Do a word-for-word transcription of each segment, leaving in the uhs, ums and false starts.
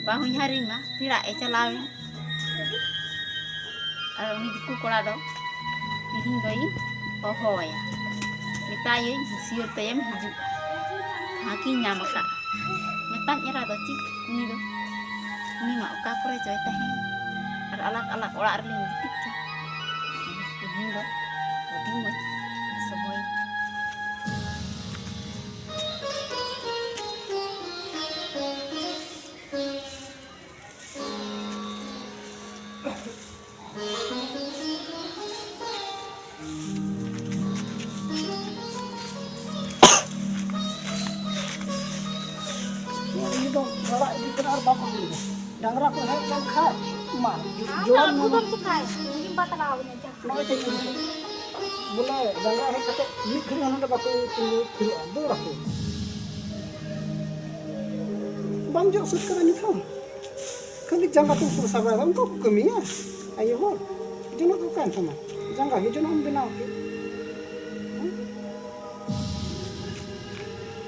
ᱵᱟᱝ ᱦᱚᱧᱦᱟᱨᱤᱧ ᱢᱟ, ᱯᱮᱲᱟᱜ ᱮ ᱪᱟᱞᱟᱣᱮᱱ᱾ ᱟᱨ ᱩᱱᱤ ᱫᱤᱠᱩ ᱠᱚᱲᱟ ᱫᱚ ᱛᱤᱦᱤᱧ ᱫᱚᱭ ᱦᱚᱦᱚᱣᱟᱭᱟ, ᱢᱮᱛᱟᱭᱟᱹᱧ ᱦᱩᱥᱤᱭᱟᱹᱨ ᱛᱮᱭᱮᱢ ᱦᱤᱡᱩᱜᱼᱟ, ᱦᱟᱸᱠᱤᱧ ᱧᱟᱢ ᱟᱠᱟᱫ᱾ ᱢᱮᱛᱟᱧ ᱮᱨᱟ ᱫᱚ ᱪᱮᱫ ᱩᱱᱤ ᱫᱚ, ᱩᱱᱤ ᱢᱟ ᱚᱠᱟ ᱠᱚᱨᱮ ᱪᱚᱭ ᱛᱟᱦᱮᱸ, ᱟᱨ ᱟᱞᱟᱜᱽ ᱟᱞᱟᱜᱽ ᱚᱲᱟᱜ ᱨᱮᱞᱤᱧ ᱜᱤᱛᱤᱡ ᱠᱟᱱ᱾ ᱛᱤᱦᱤᱧ ᱫᱚ ᱟᱹᱰᱤ ᱢᱚᱡᱽ ᱥᱚᱢᱚᱭ᱾ ᱩᱱᱤ ᱫᱚ ᱨᱟᱲᱟ ᱤᱫᱤ ᱠᱟᱱᱟ ᱟᱨ ᱵᱟᱠᱚ ᱟᱹᱜᱩᱭᱮᱫᱟ᱾ ᱰᱟᱝᱨᱟ ᱠᱚ ᱦᱮᱡ ᱞᱮᱱᱠᱷᱟᱡ ᱢᱟ ᱟᱢ ᱫᱚ ᱡᱚᱢ ᱟᱹᱜᱩ ᱧᱩ᱾ ᱫᱚᱢ ᱪᱤᱠᱟᱭ? ᱩᱱᱤᱢ ᱵᱟᱛᱞᱟᱣ ᱤᱧᱟ ᱡᱟᱦᱟᱸ᱾ ᱱᱚᱜᱼᱚᱭ ᱛᱚ ᱵᱚᱞᱮ ᱰᱟᱝᱨᱟ ᱦᱮᱡ ᱠᱟᱛᱮ ᱢᱤᱫ ᱜᱷᱟᱹᱲᱤᱡ ᱦᱚᱸ ᱱᱚᱰᱮ ᱵᱟᱠᱚ ᱛᱤᱸᱜᱩ ᱛᱷᱤᱨᱚᱜᱼᱟ, ᱫᱟᱹᱲ ᱟᱠᱚ᱾ ᱵᱟᱢ ᱡᱚᱜ ᱥᱟᱹᱛ ᱠᱟᱫᱟ ᱱᱤᱛ ᱦᱚᱸ? ᱠᱷᱟᱹᱞᱤ ᱡᱟᱸᱜᱟ ᱛᱮᱢ ᱠᱩᱲᱥᱟ ᱵᱟᱲᱟᱭᱟ, ᱚᱱᱠᱟ ᱠᱚ ᱠᱟᱹᱢᱤᱭᱟ᱾ ᱟᱭᱳ ᱦᱚᱲ, ᱡᱚᱱᱚᱜ ᱫᱚ ᱚᱠᱟᱭᱮᱱ ᱛᱟᱢᱟ? ᱡᱟᱸᱜᱟ ᱜᱮ ᱡᱚᱱᱚᱜ ᱮᱢ ᱵᱮᱱᱟᱣ ᱠᱮᱫ᱾ ᱦᱮᱸ?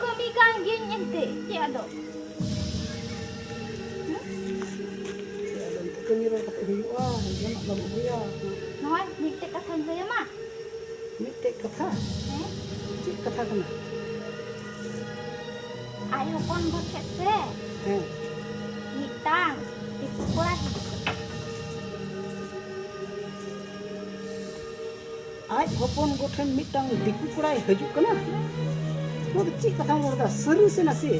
ᱠᱟᱹᱢᱤ ᱠᱟᱱ ᱜᱤᱭᱟᱹᱧ ᱮᱱᱛᱮ, ᱪᱮᱫ ᱟᱫᱚ? ᱦᱮᱸ? ᱪᱮᱫ ᱟᱫᱚ ᱮᱱᱛᱮ ᱠᱟᱹᱢᱤ ᱨᱚᱲ ᱠᱟᱛᱮ ᱦᱩᱭᱩᱜᱼᱟ, ᱡᱚᱱᱚᱜ ᱵᱟᱹᱱᱩᱜ ᱜᱮᱭᱟ᱾ ᱱᱚᱜᱼᱚᱭ ᱢᱤᱫᱴᱮᱡ ᱠᱟᱛᱷᱟᱧ ᱞᱟᱹᱭᱟᱢᱟ᱾ ᱢᱤᱫᱴᱮᱡ ᱠᱟᱛᱷᱟ? ᱦᱮᱸ? ᱪᱮᱫ ᱠᱟᱛᱷᱟ ᱠᱟᱱᱟ? ᱟᱡ ᱦᱚᱯᱚᱱ ᱜᱚ ᱴᱷᱮᱡ ᱥᱮ ᱦᱮᱸ᱾ ᱢᱤᱫᱴᱟᱝ ᱫᱤᱠᱩ ᱠᱚᱲᱟ ᱦᱤᱡᱩᱜ ᱠᱟᱱᱟ᱾ ᱟᱡ ᱦᱚᱯᱚᱱ ᱜᱚ ᱴᱷᱮᱱ ᱢᱤᱫᱴᱟᱝ ᱫᱤᱠᱩ ᱠᱚᱲᱟᱭ ᱦᱤᱡᱩᱜ ᱠᱟᱱᱟ? ᱱᱚᱣᱟ ᱫᱚ ᱪᱮᱫ ᱠᱟᱛᱷᱟᱢ ᱨᱚᱲ ᱮᱫᱟ? ᱥᱟᱹᱨᱤ ᱥᱮ ᱱᱟᱥᱮ?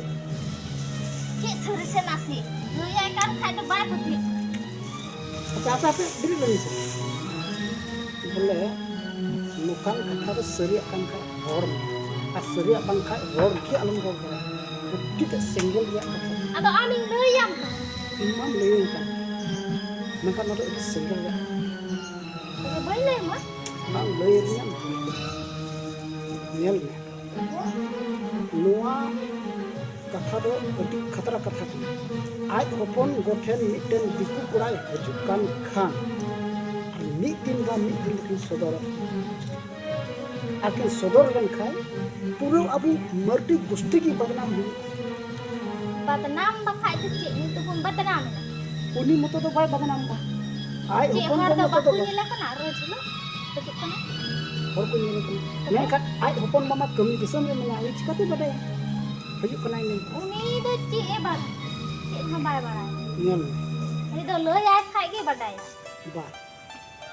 ᱪᱮᱫ ᱥᱟᱹᱨᱤ ᱥᱮ ᱱᱟᱥᱮ? ᱞᱟᱹᱭᱟᱭ ᱠᱟᱱ ᱠᱷᱟᱡ ᱫᱚ ᱵᱟᱭ ᱵᱩᱡᱷᱟᱹᱣ᱾ ᱟᱪᱪᱷᱟ, ᱟᱯᱮ ᱟᱯᱮ ᱵᱮᱨᱮᱫ ᱞᱮᱱ ᱥᱮ᱾ ᱵᱚᱞᱮ, ᱱᱚᱝᱠᱟᱱ ᱠᱟᱛᱷᱟ ᱫᱚ ᱥᱟᱹᱨᱤᱭᱟᱜ ᱠᱟᱱ ᱠᱷᱟᱡ ᱨᱚᱲ ᱢᱮ, ᱟᱨ ᱥᱟᱹᱨᱤᱭᱟᱜ ᱵᱟᱝ ᱠᱷᱟᱡ ᱨᱚᱲ ᱜᱮ ᱟᱞᱚᱢ ᱨᱚᱲ ᱵᱟᱲᱟᱭᱟ᱾ ᱟᱹᱰᱤ ᱛᱮᱫ ᱥᱮᱸᱜᱮᱞ ᱨᱮᱭᱟᱜ ᱠᱟᱛᱷᱟ᱾ ᱟᱫᱚ ᱟᱢᱤᱧ ᱞᱟᱹᱭᱟᱢ ᱠᱟᱱᱟ᱾ ᱤᱧ ᱢᱟᱢ ᱞᱟᱹᱭᱟᱹᱧ ᱠᱟᱱ, ᱢᱮᱱᱠᱷᱟᱱ ᱱᱚᱣᱟ ᱫᱚ ᱟᱹᱰᱤ ᱥᱮᱸᱜᱮᱞ ᱨᱮᱭᱟᱜ ᱠᱟᱛᱷᱟ᱾ ᱛᱚᱵᱮ ᱵᱟᱹᱧ ᱞᱟᱹᱭ ᱟᱢᱟ? ᱵᱟᱢ ᱞᱟᱹᱭ ᱟᱹᱫᱤᱧᱟ᱾ ᱧᱮᱞ ᱢᱮ, ᱱᱚᱣᱟ ᱠᱟᱛᱷᱟ ᱫᱚ ᱟᱹᱰᱤ ᱠᱷᱟᱛᱨᱟ ᱠᱟᱛᱷᱟ ᱠᱟᱱᱟ᱾ ᱟᱡ ᱦᱚᱯᱚᱱ ᱜᱚ ᱴᱷᱮᱱ ᱢᱤᱫᱴᱮᱱ ᱫᱤᱠᱩ ᱠᱚᱲᱟᱭ ᱦᱤᱡᱩᱜ ᱠᱟᱱ ᱠᱷᱟᱱ, ᱟᱨ ᱢᱤᱫ ᱫᱤᱱ ᱵᱟ ᱢᱤᱫ ᱫᱤᱱ ᱫᱚᱠᱤᱱ ᱥᱚᱫᱚᱨᱚᱜ, ᱟᱨ ᱠᱤᱱ ᱥᱚᱫᱚᱨ ᱞᱮᱱᱠᱷᱟᱱ ᱯᱩᱨᱟᱹ ᱟᱵᱚ ᱢᱟᱹᱨᱰᱤ ᱜᱩᱥᱴᱤ ᱜᱮ ᱵᱟᱫᱱᱟᱢ ᱦᱩᱭᱩᱜᱼᱟ᱾ ᱵᱟᱫᱱᱟᱢ ᱵᱟᱠᱷᱟᱡ ᱫᱚ ᱪᱮᱫ ᱧᱩᱛᱩᱢ ᱵᱚᱱ ᱵᱟᱫᱱᱟᱢ ᱮᱫᱟ? ᱩᱱᱤ ᱢᱚᱛᱚ ᱫᱚ ᱵᱟᱭ ᱵᱟᱫᱱᱟᱢ ᱮᱫᱟ᱾ ᱟᱡ ᱪᱮᱫ ᱦᱚᱯᱚᱱ ᱦᱚᱲ ᱫᱚ ᱢᱚᱛᱚ ᱵᱟᱠᱚ ᱫᱚ ᱧᱮᱞᱮ ᱠᱟᱱᱟ? ᱨᱳᱡᱽ ᱦᱤᱞᱳᱜ ᱦᱤᱡᱩᱜ ᱠᱟᱱᱟ᱾ ᱦᱚᱲ ᱠᱚ ᱧᱮᱞᱮ ᱠᱟᱱᱟ᱾ ᱢᱮᱱᱠᱷᱟᱱ ᱟᱡ ᱦᱚᱯᱚᱱ ᱵᱟ ᱢᱟ ᱠᱟᱹᱢᱤ ᱫᱤᱥᱚᱢ ᱨᱮ ᱢᱮᱱᱟᱭᱟ, ᱩᱱᱤ ᱪᱤᱠᱟᱹᱛᱮ ᱵᱟᱰᱟᱭᱟ? ᱦᱤᱡᱩᱜ ᱠᱟᱱᱟᱭ ᱢᱮᱱᱛᱮ᱾ ᱩᱱᱤ ᱫᱚ ᱪᱮᱫ ᱮ ᱵᱟᱲᱟᱭᱟ? ᱪᱮᱫ ᱦᱚᱸ ᱵᱟᱭ ᱵᱟᱲᱟᱭᱟ᱾ ᱧᱮᱞ ᱢᱮ᱾ ᱩᱱᱤ ᱫᱚ ᱞᱟᱹᱭᱟᱭ ᱠᱷᱟᱡ ᱜᱮ ᱵᱟᱰᱟᱭᱟ᱾ ᱵᱟ,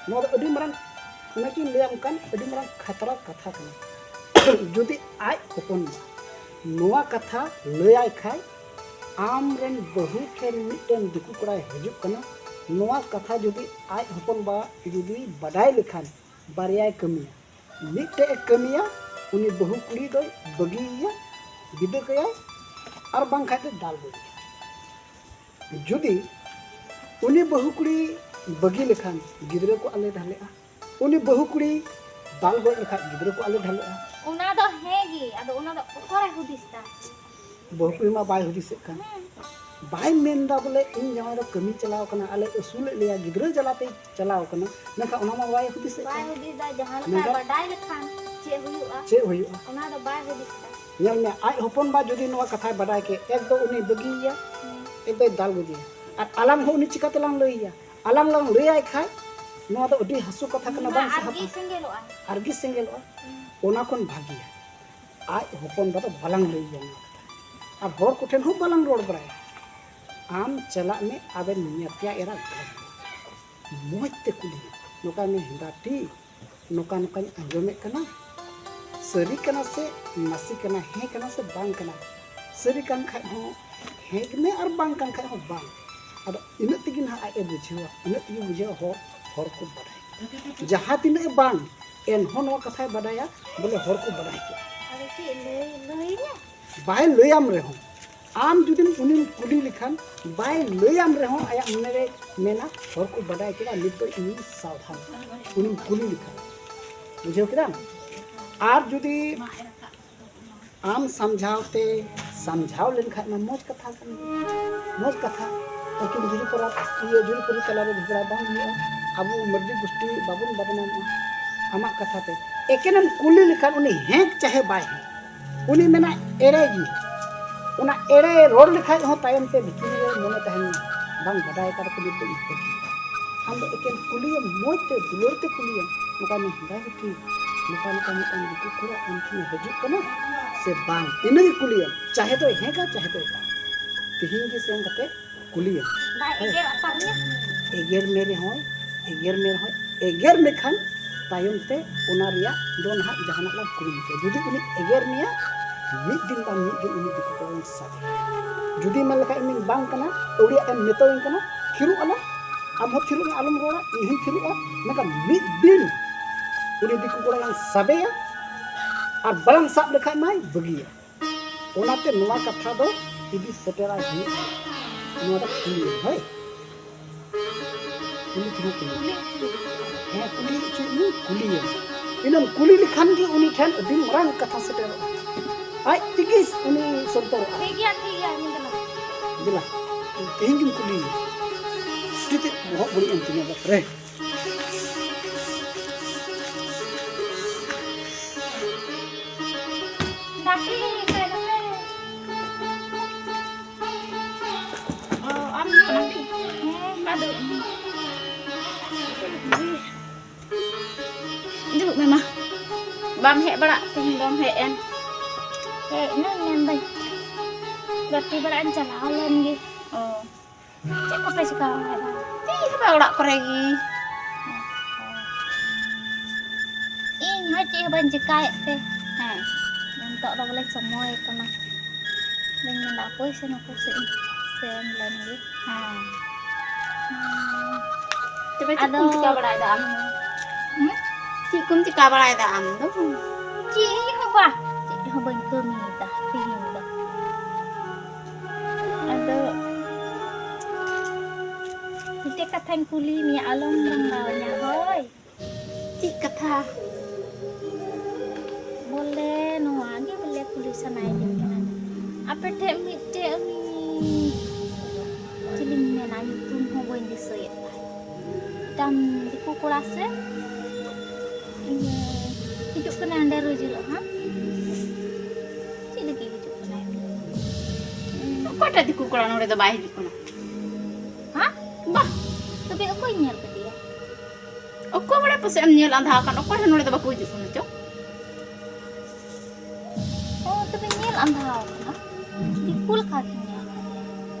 ᱱᱚᱣᱟ ᱫᱚ ᱟᱹᱰᱤ ᱢᱟᱨᱟᱝ, ᱚᱱᱟ ᱠᱤᱱ ᱞᱟᱹᱭᱟᱢ ᱠᱟᱱ, ᱟᱹᱰᱤ ᱢᱟᱨᱟᱝ ᱠᱷᱟᱛᱨᱟ ᱠᱟᱛᱷᱟ ᱠᱟᱱᱟ᱾ ᱡᱩᱫᱤ ᱟᱡ ᱦᱚᱯᱚᱱ ᱵᱟ ᱱᱚᱣᱟ ᱠᱟᱛᱷᱟ ᱞᱟᱹᱭᱟᱭ ᱠᱷᱟᱡ, ᱟᱢ ᱨᱮᱱ ᱵᱟᱹᱦᱩ ᱴᱷᱮᱱ ᱢᱤᱫᱴᱮᱱ ᱫᱤᱠᱩ ᱠᱚᱲᱟᱭ ᱦᱤᱡᱩᱜ ᱠᱟᱱᱟ, ᱱᱚᱣᱟ ᱠᱟᱛᱷᱟ ᱡᱩᱫᱤ ᱟᱡ ᱦᱚᱯᱚᱱ ᱵᱟ ᱡᱩᱫᱤ ᱵᱟᱰᱟᱭ ᱞᱮᱠᱷᱟᱱ, ᱵᱟᱨᱭᱟᱭ ᱠᱟᱹᱢᱤᱭᱟ᱾ ᱢᱤᱫᱴᱮᱡ ᱮ ᱠᱟᱹᱢᱤᱭᱟ, ᱩᱱᱤ ᱵᱟᱹᱦᱩ ᱠᱩᱲᱤ ᱫᱚᱭ ᱵᱟᱹᱜᱤᱭᱮᱭᱟ, ᱵᱤᱫᱟᱹ ᱠᱟᱭᱟᱭ, ᱟᱨ ᱵᱟᱝᱠᱷᱟᱡ ᱫᱚ ᱫᱟᱞ ᱜᱚᱡᱮᱭᱟ᱾ ᱡᱩᱫᱤ ᱩᱱᱤ ᱵᱟᱹᱦᱩ ᱠᱩᱲᱤ ᱵᱟᱹᱜᱤ ᱞᱮᱠᱷᱟᱱ, ᱜᱤᱫᱽᱨᱟᱹ ᱠᱚ ᱟᱞᱮ ᱰᱷᱟᱞᱮᱜᱼᱟ᱾ ᱩᱱᱤ ᱵᱟᱹᱦᱩ ᱠᱩᱲᱤ ᱫᱟᱞ ᱜᱚᱡ ᱞᱮᱠᱷᱟᱡ, ᱜᱤᱫᱽᱨᱟᱹ ᱠᱚ ᱟᱞᱮ ᱰᱷᱟᱞᱮᱜᱼᱟ᱾ ᱚᱱᱟ ᱫᱚ ᱦᱮᱸ ᱜᱮ, ᱟᱫᱚ ᱚᱱᱟ ᱫᱚ ᱚᱠᱚᱭᱮ ᱦᱩᱫᱤᱥ ᱫᱟ? ᱵᱟᱹᱦᱩ ᱠᱩᱲᱤ ᱢᱟ ᱵᱟᱭ ᱦᱩᱫᱤᱥᱮᱫ ᱠᱟᱱ᱾ ᱦᱮᱸ᱾ ᱵᱟᱭ ᱢᱮᱱᱫᱟ ᱵᱚᱞᱮ, "ᱤᱧ ᱡᱟᱶᱟᱭ ᱫᱚ ᱠᱟᱹᱢᱤ ᱪᱟᱞᱟᱣ ᱠᱟᱱᱟ, ᱟᱞᱮ ᱟᱹᱥᱩᱞᱮᱫ ᱞᱮᱭᱟ, ᱜᱤᱫᱽᱨᱟᱹ ᱡᱟᱞᱟᱛᱮ ᱪᱟᱞᱟᱣ ᱠᱟᱱᱟ", ᱢᱮᱱᱠᱷᱟᱱ ᱚᱱᱟ ᱢᱟ ᱵᱟᱭ ᱦᱩᱫᱤᱥᱮᱫ ᱵᱟᱭ ᱠᱟᱱ᱾ ᱦᱩᱫᱤᱥ ᱫᱟ, ᱡᱟᱦᱟᱸ ᱞᱮᱠᱟᱭ ᱢᱮᱱᱠᱷᱟᱱ ᱵᱟᱰᱟᱭ ᱞᱮᱠᱷᱟᱱ ᱪᱮᱫ ᱦᱩᱭᱩᱜᱼᱟ? ᱪᱮᱫ ᱦᱩᱭᱩᱜᱼᱟ? ᱚᱱᱟ ᱫᱚ ᱵᱟᱭ ᱦᱩᱫᱤᱥ ᱫᱟ᱾ ᱧᱮᱞ ᱢᱮ, ᱟᱡ ᱦᱚᱯᱚᱱ ᱵᱟ ᱡᱩᱫᱤ ᱱᱚᱣᱟ ᱠᱟᱛᱷᱟᱭ ᱵᱟᱰᱟᱭ ᱠᱮᱫ, ᱮᱠ ᱫᱚ ᱩᱱᱤ ᱵᱟᱹᱜᱤᱭᱮᱭᱟ, ᱦᱮᱸ᱾ ᱮᱠ ᱫᱚᱭ ᱫᱟᱞ ᱜᱚᱡᱮᱭᱟ᱾ ᱟᱨ ᱟᱞᱟᱝ ᱦᱚᱸ ᱩᱱᱤ ᱪᱤᱠᱟᱹ ᱛᱮᱞᱟᱝ ᱞᱟᱹᱭ ᱟᱭᱟ? ᱟᱞᱟᱝ ᱞᱟᱝ ᱞᱟᱹᱭ ᱟᱭ ᱠᱷᱟᱡ, ᱱᱚᱣᱟ ᱫᱚ ᱟᱹᱰᱤ ᱦᱟᱹᱥᱩ ᱠᱟᱛᱷᱟ ᱠᱟᱱᱟ, ᱩᱱᱤ ᱵᱟᱝ ᱢᱟ ᱥᱟᱦᱟᱜᱼᱟ᱾ ᱟᱨᱜᱮ ᱥᱮᱸᱜᱮᱞᱚᱜᱼᱟᱭ᱾ ᱟᱨᱜᱮ ᱥᱮᱸᱜᱮᱞᱚᱜᱼᱟ᱾ ᱦᱩᱸ᱾ ᱚᱱᱟ ᱠᱷᱚᱱ ᱵᱷᱟᱹᱜᱤᱭᱟ ᱟᱡ ᱦᱚᱯᱚᱱ ᱵᱟ ᱫᱚ ᱵᱟᱞᱟᱝ ᱞᱟᱹᱭ ᱟᱭᱟ ᱱᱚᱣᱟ ᱠᱟᱛᱷᱟ᱾ ᱟᱨ ᱦᱚᱲ ᱠᱚᱴᱷᱮᱱ ᱦᱚᱸ ᱵᱟᱞᱟᱝ ᱨᱚᱲ ᱵᱟᱲᱟᱭᱟ᱾ ᱟᱢ ᱪᱟᱞᱟᱜ ᱢᱮ, ᱟᱵᱮᱱ ᱧᱮᱛᱮᱭᱟ ᱮᱨᱟ ᱜᱷᱚᱨ᱾ ᱢᱚᱡᱽ ᱛᱮ ᱠᱩᱞᱤ ᱢᱮ, ᱱᱚᱝᱠᱟ ᱢᱮ, "ᱦᱮᱸᱫᱟ ᱴᱷᱤᱠ, ᱱᱚᱝᱠᱟ ᱱᱚᱝᱠᱟᱧ ᱟᱸᱡᱚᱢᱮᱫ ᱠᱟᱱᱟ, ᱥᱟᱹᱨᱤ ᱠᱟᱱᱟ ᱥᱮ ᱱᱟᱥᱮ ᱠᱟᱱᱟ, ᱦᱮᱸ ᱠᱟᱱᱟ ᱥᱮ ᱵᱟᱝ ᱠᱟᱱᱟ?" ᱥᱟᱹᱨᱤ ᱠᱟᱱ ᱠᱷᱟᱡ ᱦᱚᱸ ᱦᱮᱸ ᱜᱮ ᱢᱮ, ᱟᱨ ᱵᱟᱝ ᱠᱟᱱ ᱠᱷᱟᱡ ᱦᱚᱸ ᱵᱟᱝ᱾ ᱟᱫᱚ ᱤᱱᱟᱹᱜ ᱛᱮᱜᱮ ᱱᱟᱦᱟᱜ ᱟᱡ ᱮ ᱵᱩᱡᱷᱟᱹᱣᱟ, ᱤᱱᱟᱹᱜ ᱛᱮᱜᱮ ᱵᱩᱡᱷᱟᱹᱣᱟ ᱦᱚᱲ, ᱦᱚᱲ ᱠᱚ ᱵᱟᱰᱟᱭ᱾ ᱡᱟᱦᱟᱸ ᱛᱤᱱᱟᱹᱜ ᱮ ᱵᱟᱝ, ᱮᱱᱦᱚᱸ ᱱᱚᱣᱟ ᱠᱟᱛᱷᱟᱭ ᱵᱟᱰᱟᱭᱟ, ᱵᱚᱞᱮ ᱦᱚᱲ ᱠᱚ ᱵᱟᱰᱟᱭ ᱠᱮᱫᱟ᱾ ᱟᱫᱚ ᱪᱮᱫ ᱞᱟᱹᱭ, ᱞᱟᱹᱭ ᱢᱮ? ᱵᱟᱭ ᱞᱟᱹᱭᱟᱢ ᱨᱮᱦᱚᱸ, ᱟᱢ ᱡᱩᱫᱤᱢ ᱩᱱᱤᱢ ᱠᱩᱞᱤ ᱞᱮᱠᱷᱟᱱ, ᱵᱟᱭ ᱞᱟᱹᱭᱟᱢ ᱨᱮᱦᱚᱸ ᱟᱭᱟᱜ ᱢᱚᱱᱮ ᱨᱮ ᱢᱮᱱᱟ, "ᱦᱚᱲ ᱠᱚ ᱵᱟᱰᱟᱭ ᱠᱮᱫᱟ, ᱱᱤᱛ ᱫᱚ ᱤᱧ ᱥᱟᱵᱫᱷᱟᱱ", ᱩᱱᱤᱢ ᱠᱩᱞᱤ ᱞᱮᱠᱷᱟᱱ᱾ ᱵᱩᱡᱷᱟᱹᱣ ᱠᱮᱫᱟᱢ? ᱟᱨ ᱡᱩᱫᱤ ᱟᱢ ᱥᱟᱢᱡᱷᱟᱣ ᱛᱮ ᱥᱟᱢᱡᱷᱟᱣ ᱞᱮᱱᱠᱷᱟᱱ ᱢᱟ ᱢᱚᱡᱽ ᱠᱟᱛᱷᱟ ᱠᱟᱱᱟ, ᱢᱚᱡᱽ ᱠᱟᱛᱷᱟ᱾ ᱞᱮᱠᱤᱱ ᱡᱩᱨᱤ ᱯᱟᱨᱟ, ᱤᱭᱟᱹ, ᱡᱩᱨᱤ ᱯᱟᱹᱨᱤ ᱛᱟᱞᱟᱨᱮ ᱡᱷᱚᱜᱽᱲᱟ ᱵᱟᱝ ᱦᱩᱭᱩᱜᱼᱟ᱾ ᱟᱵᱚ ᱢᱟᱹᱨᱰᱤ ᱜᱩᱥᱴᱤ ᱵᱟᱵᱚᱱ ᱵᱟᱫᱱᱟᱢᱚᱜᱼᱟ᱾ ᱟᱢᱟᱜ ᱠᱟᱛᱷᱟ ᱛᱮ ᱮᱠᱮᱱᱮᱢ ᱠᱩᱞᱤ ᱞᱮᱠᱷᱟᱱ, ᱩᱱᱤ ᱦᱮᱸ ᱪᱟᱦᱮ ᱵᱟᱭ ᱦᱮᱸ, ᱩᱱᱤ ᱢᱮᱱᱟ ᱮᱲᱮ ᱜᱮ᱾ ᱚᱱᱟ ᱮᱲᱮ ᱨᱚᱲ ᱞᱮᱠᱷᱟᱡ ᱦᱚᱸ ᱛᱟᱭᱚᱢ ᱛᱮ ᱵᱷᱤᱛᱨᱤ ᱨᱮ ᱢᱚᱱᱮ ᱛᱟᱦᱮᱱ ᱢᱟ, ᱵᱟᱝ ᱵᱟᱰᱟᱭ ᱠᱟᱫᱟ ᱠᱚ ᱱᱤᱛᱚᱜ ᱤᱧ ᱵᱷᱟᱹᱜᱤ᱾ ᱟᱢ ᱫᱚ ᱮᱠᱮᱱ ᱠᱩᱞᱤᱭᱮᱢ, ᱢᱚᱡᱽ ᱛᱮ ᱫᱩᱞᱟᱹᱲ ᱛᱮ ᱠᱩᱞᱤᱭᱮᱢ, ᱱᱚᱝᱠᱟ ᱱᱚᱝᱠᱟ ᱜᱮ ᱴᱷᱤᱠ, ᱱᱚᱝᱠᱟ ᱱᱚᱝᱠᱟ ᱢᱤᱫᱴᱟᱝ ᱫᱤᱠᱩ ᱠᱚᱲᱟ ᱟᱢ ᱴᱷᱮᱱᱮ ᱦᱤᱡᱩᱜ ᱠᱟᱱᱟ ᱥᱮ ᱵᱟᱝ, ᱤᱱᱟᱹ ᱜᱮ ᱠᱩᱞᱤᱭᱮᱢ, ᱪᱟᱦᱮ ᱫᱚᱭ ᱦᱮᱸ ᱠᱟ ᱪᱟᱦᱮ ᱫᱚᱭ ᱵᱟᱝ᱾ ᱛᱤᱦᱤᱧ ᱜᱮ ᱥᱮᱱ ᱠᱟᱛᱮ ᱠᱩᱞᱤᱭᱮᱢ᱾ ᱵᱟᱭ ᱮᱜᱮᱨ ᱟᱠᱟᱫ ᱢᱮᱭᱟ? ᱮᱜᱮᱨ ᱢᱮ ᱨᱮᱦᱚᱸᱭ, ᱮᱜᱮᱨ ᱢᱮ ᱨᱮᱦᱚᱸᱭ, ᱮᱜᱮᱨ ᱢᱮᱠᱷᱟᱱ ᱛᱟᱭᱚᱢ ᱛᱮ ᱚᱱᱟ ᱨᱮᱭᱟᱜ ᱫᱚ ᱱᱟᱦᱟᱜ ᱡᱟᱦᱟᱱᱟᱜ ᱞᱟᱝ ᱠᱩᱨᱩᱢᱩᱴᱩᱭᱟ᱾ ᱡᱩᱫᱤ ᱩᱱᱤ ᱮᱜᱮᱨ ᱢᱮᱭᱟ, ᱢᱤᱫ ᱫᱤᱱ ᱵᱟᱝ ᱢᱤᱫ ᱫᱤᱱ ᱩᱱᱤ ᱫᱤᱠᱩ ᱠᱚᱲᱟ ᱵᱚᱱ ᱥᱟᱵᱮᱭᱟ᱾ ᱡᱩᱫᱤ ᱢᱮᱱ ᱞᱮᱠᱷᱟᱡ ᱤᱧ ᱵᱟᱝ ᱠᱟᱱᱟ, ᱟᱹᱣᱲᱤᱭᱟᱜ ᱮᱢ ᱢᱮᱛᱟᱣᱟᱹᱧ ᱠᱟᱱᱟ, ᱛᱷᱤᱨᱚᱜ ᱟᱞᱟᱝ, ᱟᱢ ᱦᱚᱸ ᱛᱷᱤᱨᱚᱜ ᱢᱮ, ᱟᱞᱚᱢ ᱨᱚᱲᱟ, ᱤᱧ ᱦᱚᱸᱧ ᱛᱷᱤᱨᱚᱜᱼᱟ, ᱢᱮᱱᱠᱷᱟᱱ ᱢᱤᱫ ᱫᱤᱱ ᱩᱱᱤ ᱫᱤᱠᱩ ᱠᱚᱲᱟ ᱞᱟᱝ ᱥᱟᱵᱮᱭᱟ, ᱟᱨ ᱵᱟᱞᱟᱝ ᱥᱟᱵ ᱞᱮᱠᱷᱟᱡ ᱢᱟᱭ ᱵᱟᱹᱜᱤᱭᱟ᱾ ᱚᱱᱟᱛᱮ ᱱᱚᱣᱟ ᱠᱟᱛᱷᱟ ᱫᱚ ᱤᱫᱤ ᱥᱮᱴᱮᱨᱟᱭ ᱦᱩᱭᱩᱜᱼᱟ᱾ ᱱᱚᱣᱟ ᱫᱚ ᱠᱩᱞᱤᱭᱮᱢ, ᱦᱳᱭ? ᱠᱩᱞᱤ ᱛᱮᱦᱚᱸ ᱠᱩᱞᱤ᱾ ᱠᱩᱞᱤ ᱦᱚᱪᱚᱭᱮᱫ ᱢᱮᱭᱟ᱾ ᱦᱮᱸ, ᱠᱩᱞᱤ ᱦᱚᱪᱚᱭᱮᱫ ᱢᱮᱭᱟ, ᱠᱩᱞᱤᱭᱮᱢ᱾ ᱤᱱᱟᱹᱢ ᱠᱩᱞᱤ ᱞᱮᱠᱷᱟᱱ ᱜᱮ ᱩᱱᱤ ᱴᱷᱮᱱ ᱟᱹᱰᱤ ᱢᱟᱨᱟᱝ ᱠᱟᱛᱷᱟ ᱥᱮᱴᱮᱨᱚᱜᱼᱟ᱾ ᱟᱡ ᱛᱮᱜᱮ ᱩᱱᱤ ᱥᱚᱱᱛᱚᱨᱚᱜᱼᱟ᱾ ᱴᱷᱤᱠ ᱜᱮᱭᱟ, ᱴᱷᱤᱠ ᱜᱮᱭᱟ, ᱤᱧ ᱫᱚ ᱱᱟᱦᱟᱜ᱾ ᱫᱮᱞᱟ, ᱛᱮᱦᱮᱧ ᱜᱮᱢ ᱠᱩᱞᱤᱭᱮᱭᱟ᱾ ᱪᱮᱫ ᱵᱚᱦᱚᱜ ᱵᱟᱹᱲᱤᱡ ᱮᱱ ᱛᱤᱧᱟ, ᱵᱟᱯᱨᱮ᱾ ᱫᱟᱠᱟ ᱞᱮ ᱤᱥᱤᱱ ᱠᱟᱫᱟ᱾ ᱚ, ᱟᱢ ᱠᱟᱱᱟᱢ? ᱦᱮᱸ, ᱚᱱᱠᱟ ᱫᱚ ᱤᱧ᱾ ᱫᱩᱲᱩᱵ ᱢᱮ ᱢᱟ᱾ ᱵᱟᱢ ᱦᱮᱡ ᱵᱟᱲᱟᱜ ᱛᱮᱦᱮᱧ, ᱵᱟᱢ ᱦᱮᱡ ᱮᱱ? ᱦᱮᱡ ᱮᱱᱟᱹᱧ, ᱢᱮᱱᱫᱟᱹᱧ ᱜᱟᱛᱮ ᱵᱟᱲᱟᱜ ᱤᱧ ᱪᱟᱞᱟᱣ ᱞᱮᱱ ᱜᱮ᱾ ᱚ, ᱪᱮᱫ ᱠᱚᱯᱮ ᱪᱤᱠᱟᱹ ᱵᱟᱲᱟᱭᱮᱫᱟ? ᱪᱮᱫ ᱦᱚᱸ ᱵᱟᱝ, ᱚᱲᱟᱜ ᱠᱚᱨᱮ ᱜᱮ᱾ ᱤᱧ ᱦᱚᱸ ᱪᱮᱫ ᱦᱚᱸ ᱵᱟᱹᱧ ᱪᱤᱠᱟᱹᱭᱮᱫ ᱛᱮ᱾ ᱦᱮᱸ, ᱱᱤᱛᱚᱜ ᱫᱚ ᱵᱚᱞᱮ ᱥᱚᱢᱚᱭ ᱠᱟᱱᱟ᱾ ᱟᱫᱚᱧ ᱢᱮᱱᱫᱟ, ᱦᱟᱯᱳᱭ ᱥᱮ ᱱᱩᱠᱩ ᱥᱮᱫ ᱤᱧ ᱥᱮᱱ ᱞᱮᱱ ᱜᱮ᱾ ᱦᱮᱸ᱾ ᱛᱚᱵᱮ ᱪᱮᱫ ᱠᱚᱢ ᱟᱫᱚ ᱪᱤᱠᱟ ᱵᱟᱲᱟᱭᱮᱫᱟ ᱟᱢ ᱫᱚ? ᱦᱩᱸ? ᱪᱮᱫ ᱠᱚᱢ ᱪᱤᱠᱟ ᱵᱟᱲᱟᱭᱮᱫᱟ ᱟᱢ ᱫᱚ? ᱪᱮᱫ ᱦᱚᱸ ᱵᱟᱝ, ᱪᱮᱫ ᱦᱚᱸ ᱵᱟᱹᱧ ᱠᱟᱹᱢᱤᱭᱮᱫᱟ ᱛᱮᱦᱮᱧ ᱫᱚ᱾ ᱟᱫᱚ ᱢᱤᱫᱴᱮᱡ ᱠᱟᱛᱷᱟᱧ ᱠᱩᱞᱤ ᱢᱮᱭᱟ, ᱟᱞᱚᱢ ᱨᱟᱸᱜᱟᱣᱤᱧᱟ, ᱦᱳᱭ? ᱪᱮᱫ ᱠᱟᱛᱷᱟ? ᱵᱚᱞᱮ ᱱᱚᱣᱟ ᱜᱮ ᱵᱚᱞᱮ ᱠᱩᱞᱤ ᱥᱟᱱᱟᱭᱮᱫᱤᱧ ᱠᱟᱱᱟ᱾ ᱟᱯᱮ ᱴᱷᱮᱱ ᱢᱤᱫᱴᱮᱡ ᱩᱱᱤ, ᱪᱤᱞᱤᱧ ᱢᱮᱱᱟ, ᱧᱩᱛᱩᱢ ᱦᱚᱸ ᱵᱟᱹᱧ ᱫᱤᱥᱟᱹᱭᱮᱫ ᱛᱟᱭ᱾ ᱢᱤᱫᱴᱟᱝ ᱫᱤᱠᱩ ᱠᱚᱲᱟ ᱥᱮ ᱤᱭᱟᱹ ᱦᱤᱡᱩᱜ ᱠᱟᱱᱟᱭ ᱚᱸᱰᱮ ᱨᱳᱡᱽ ᱦᱤᱞᱳᱜ, ᱦᱟᱸ? ᱪᱮᱫ ᱞᱟᱹᱜᱤᱫ ᱦᱤᱡᱩᱜ ᱠᱟᱱᱟᱭ ᱩᱱᱤ? ᱮᱴᱟᱜ ᱫᱤᱠᱩ ᱠᱚᱲᱟ ᱱᱚᱰᱮ ᱫᱚ ᱵᱟᱭ ᱦᱤᱡᱩᱜ ᱠᱟᱱᱟ᱾ ᱦᱮᱸ? ᱵᱟ᱾ ᱛᱚᱵᱮ ᱚᱠᱚᱭ ᱧᱮᱞ ᱠᱮᱫᱮᱭᱟ? ᱚᱠᱚᱭ ᱵᱟᱲᱟᱭ, ᱯᱟᱥᱮᱡ ᱮᱢ ᱧᱮᱞ ᱟᱸᱫᱷᱟ ᱟᱠᱟᱱ, ᱚᱠᱚᱭ ᱦᱚᱸ ᱱᱚᱰᱮ ᱫᱚ ᱵᱟᱠᱚ ᱦᱤᱡᱩᱜ ᱠᱟᱱᱟ ᱪᱚ᱾ ᱚ, ᱛᱚᱵᱮ ᱧᱮᱞ ᱟᱸᱫᱷᱟ ᱟᱠᱟᱱᱟ᱾ ᱫᱤᱠᱩ ᱞᱮᱠᱟ ᱜᱮ ᱧᱮᱞ ᱠᱟᱫᱮᱭᱟ᱾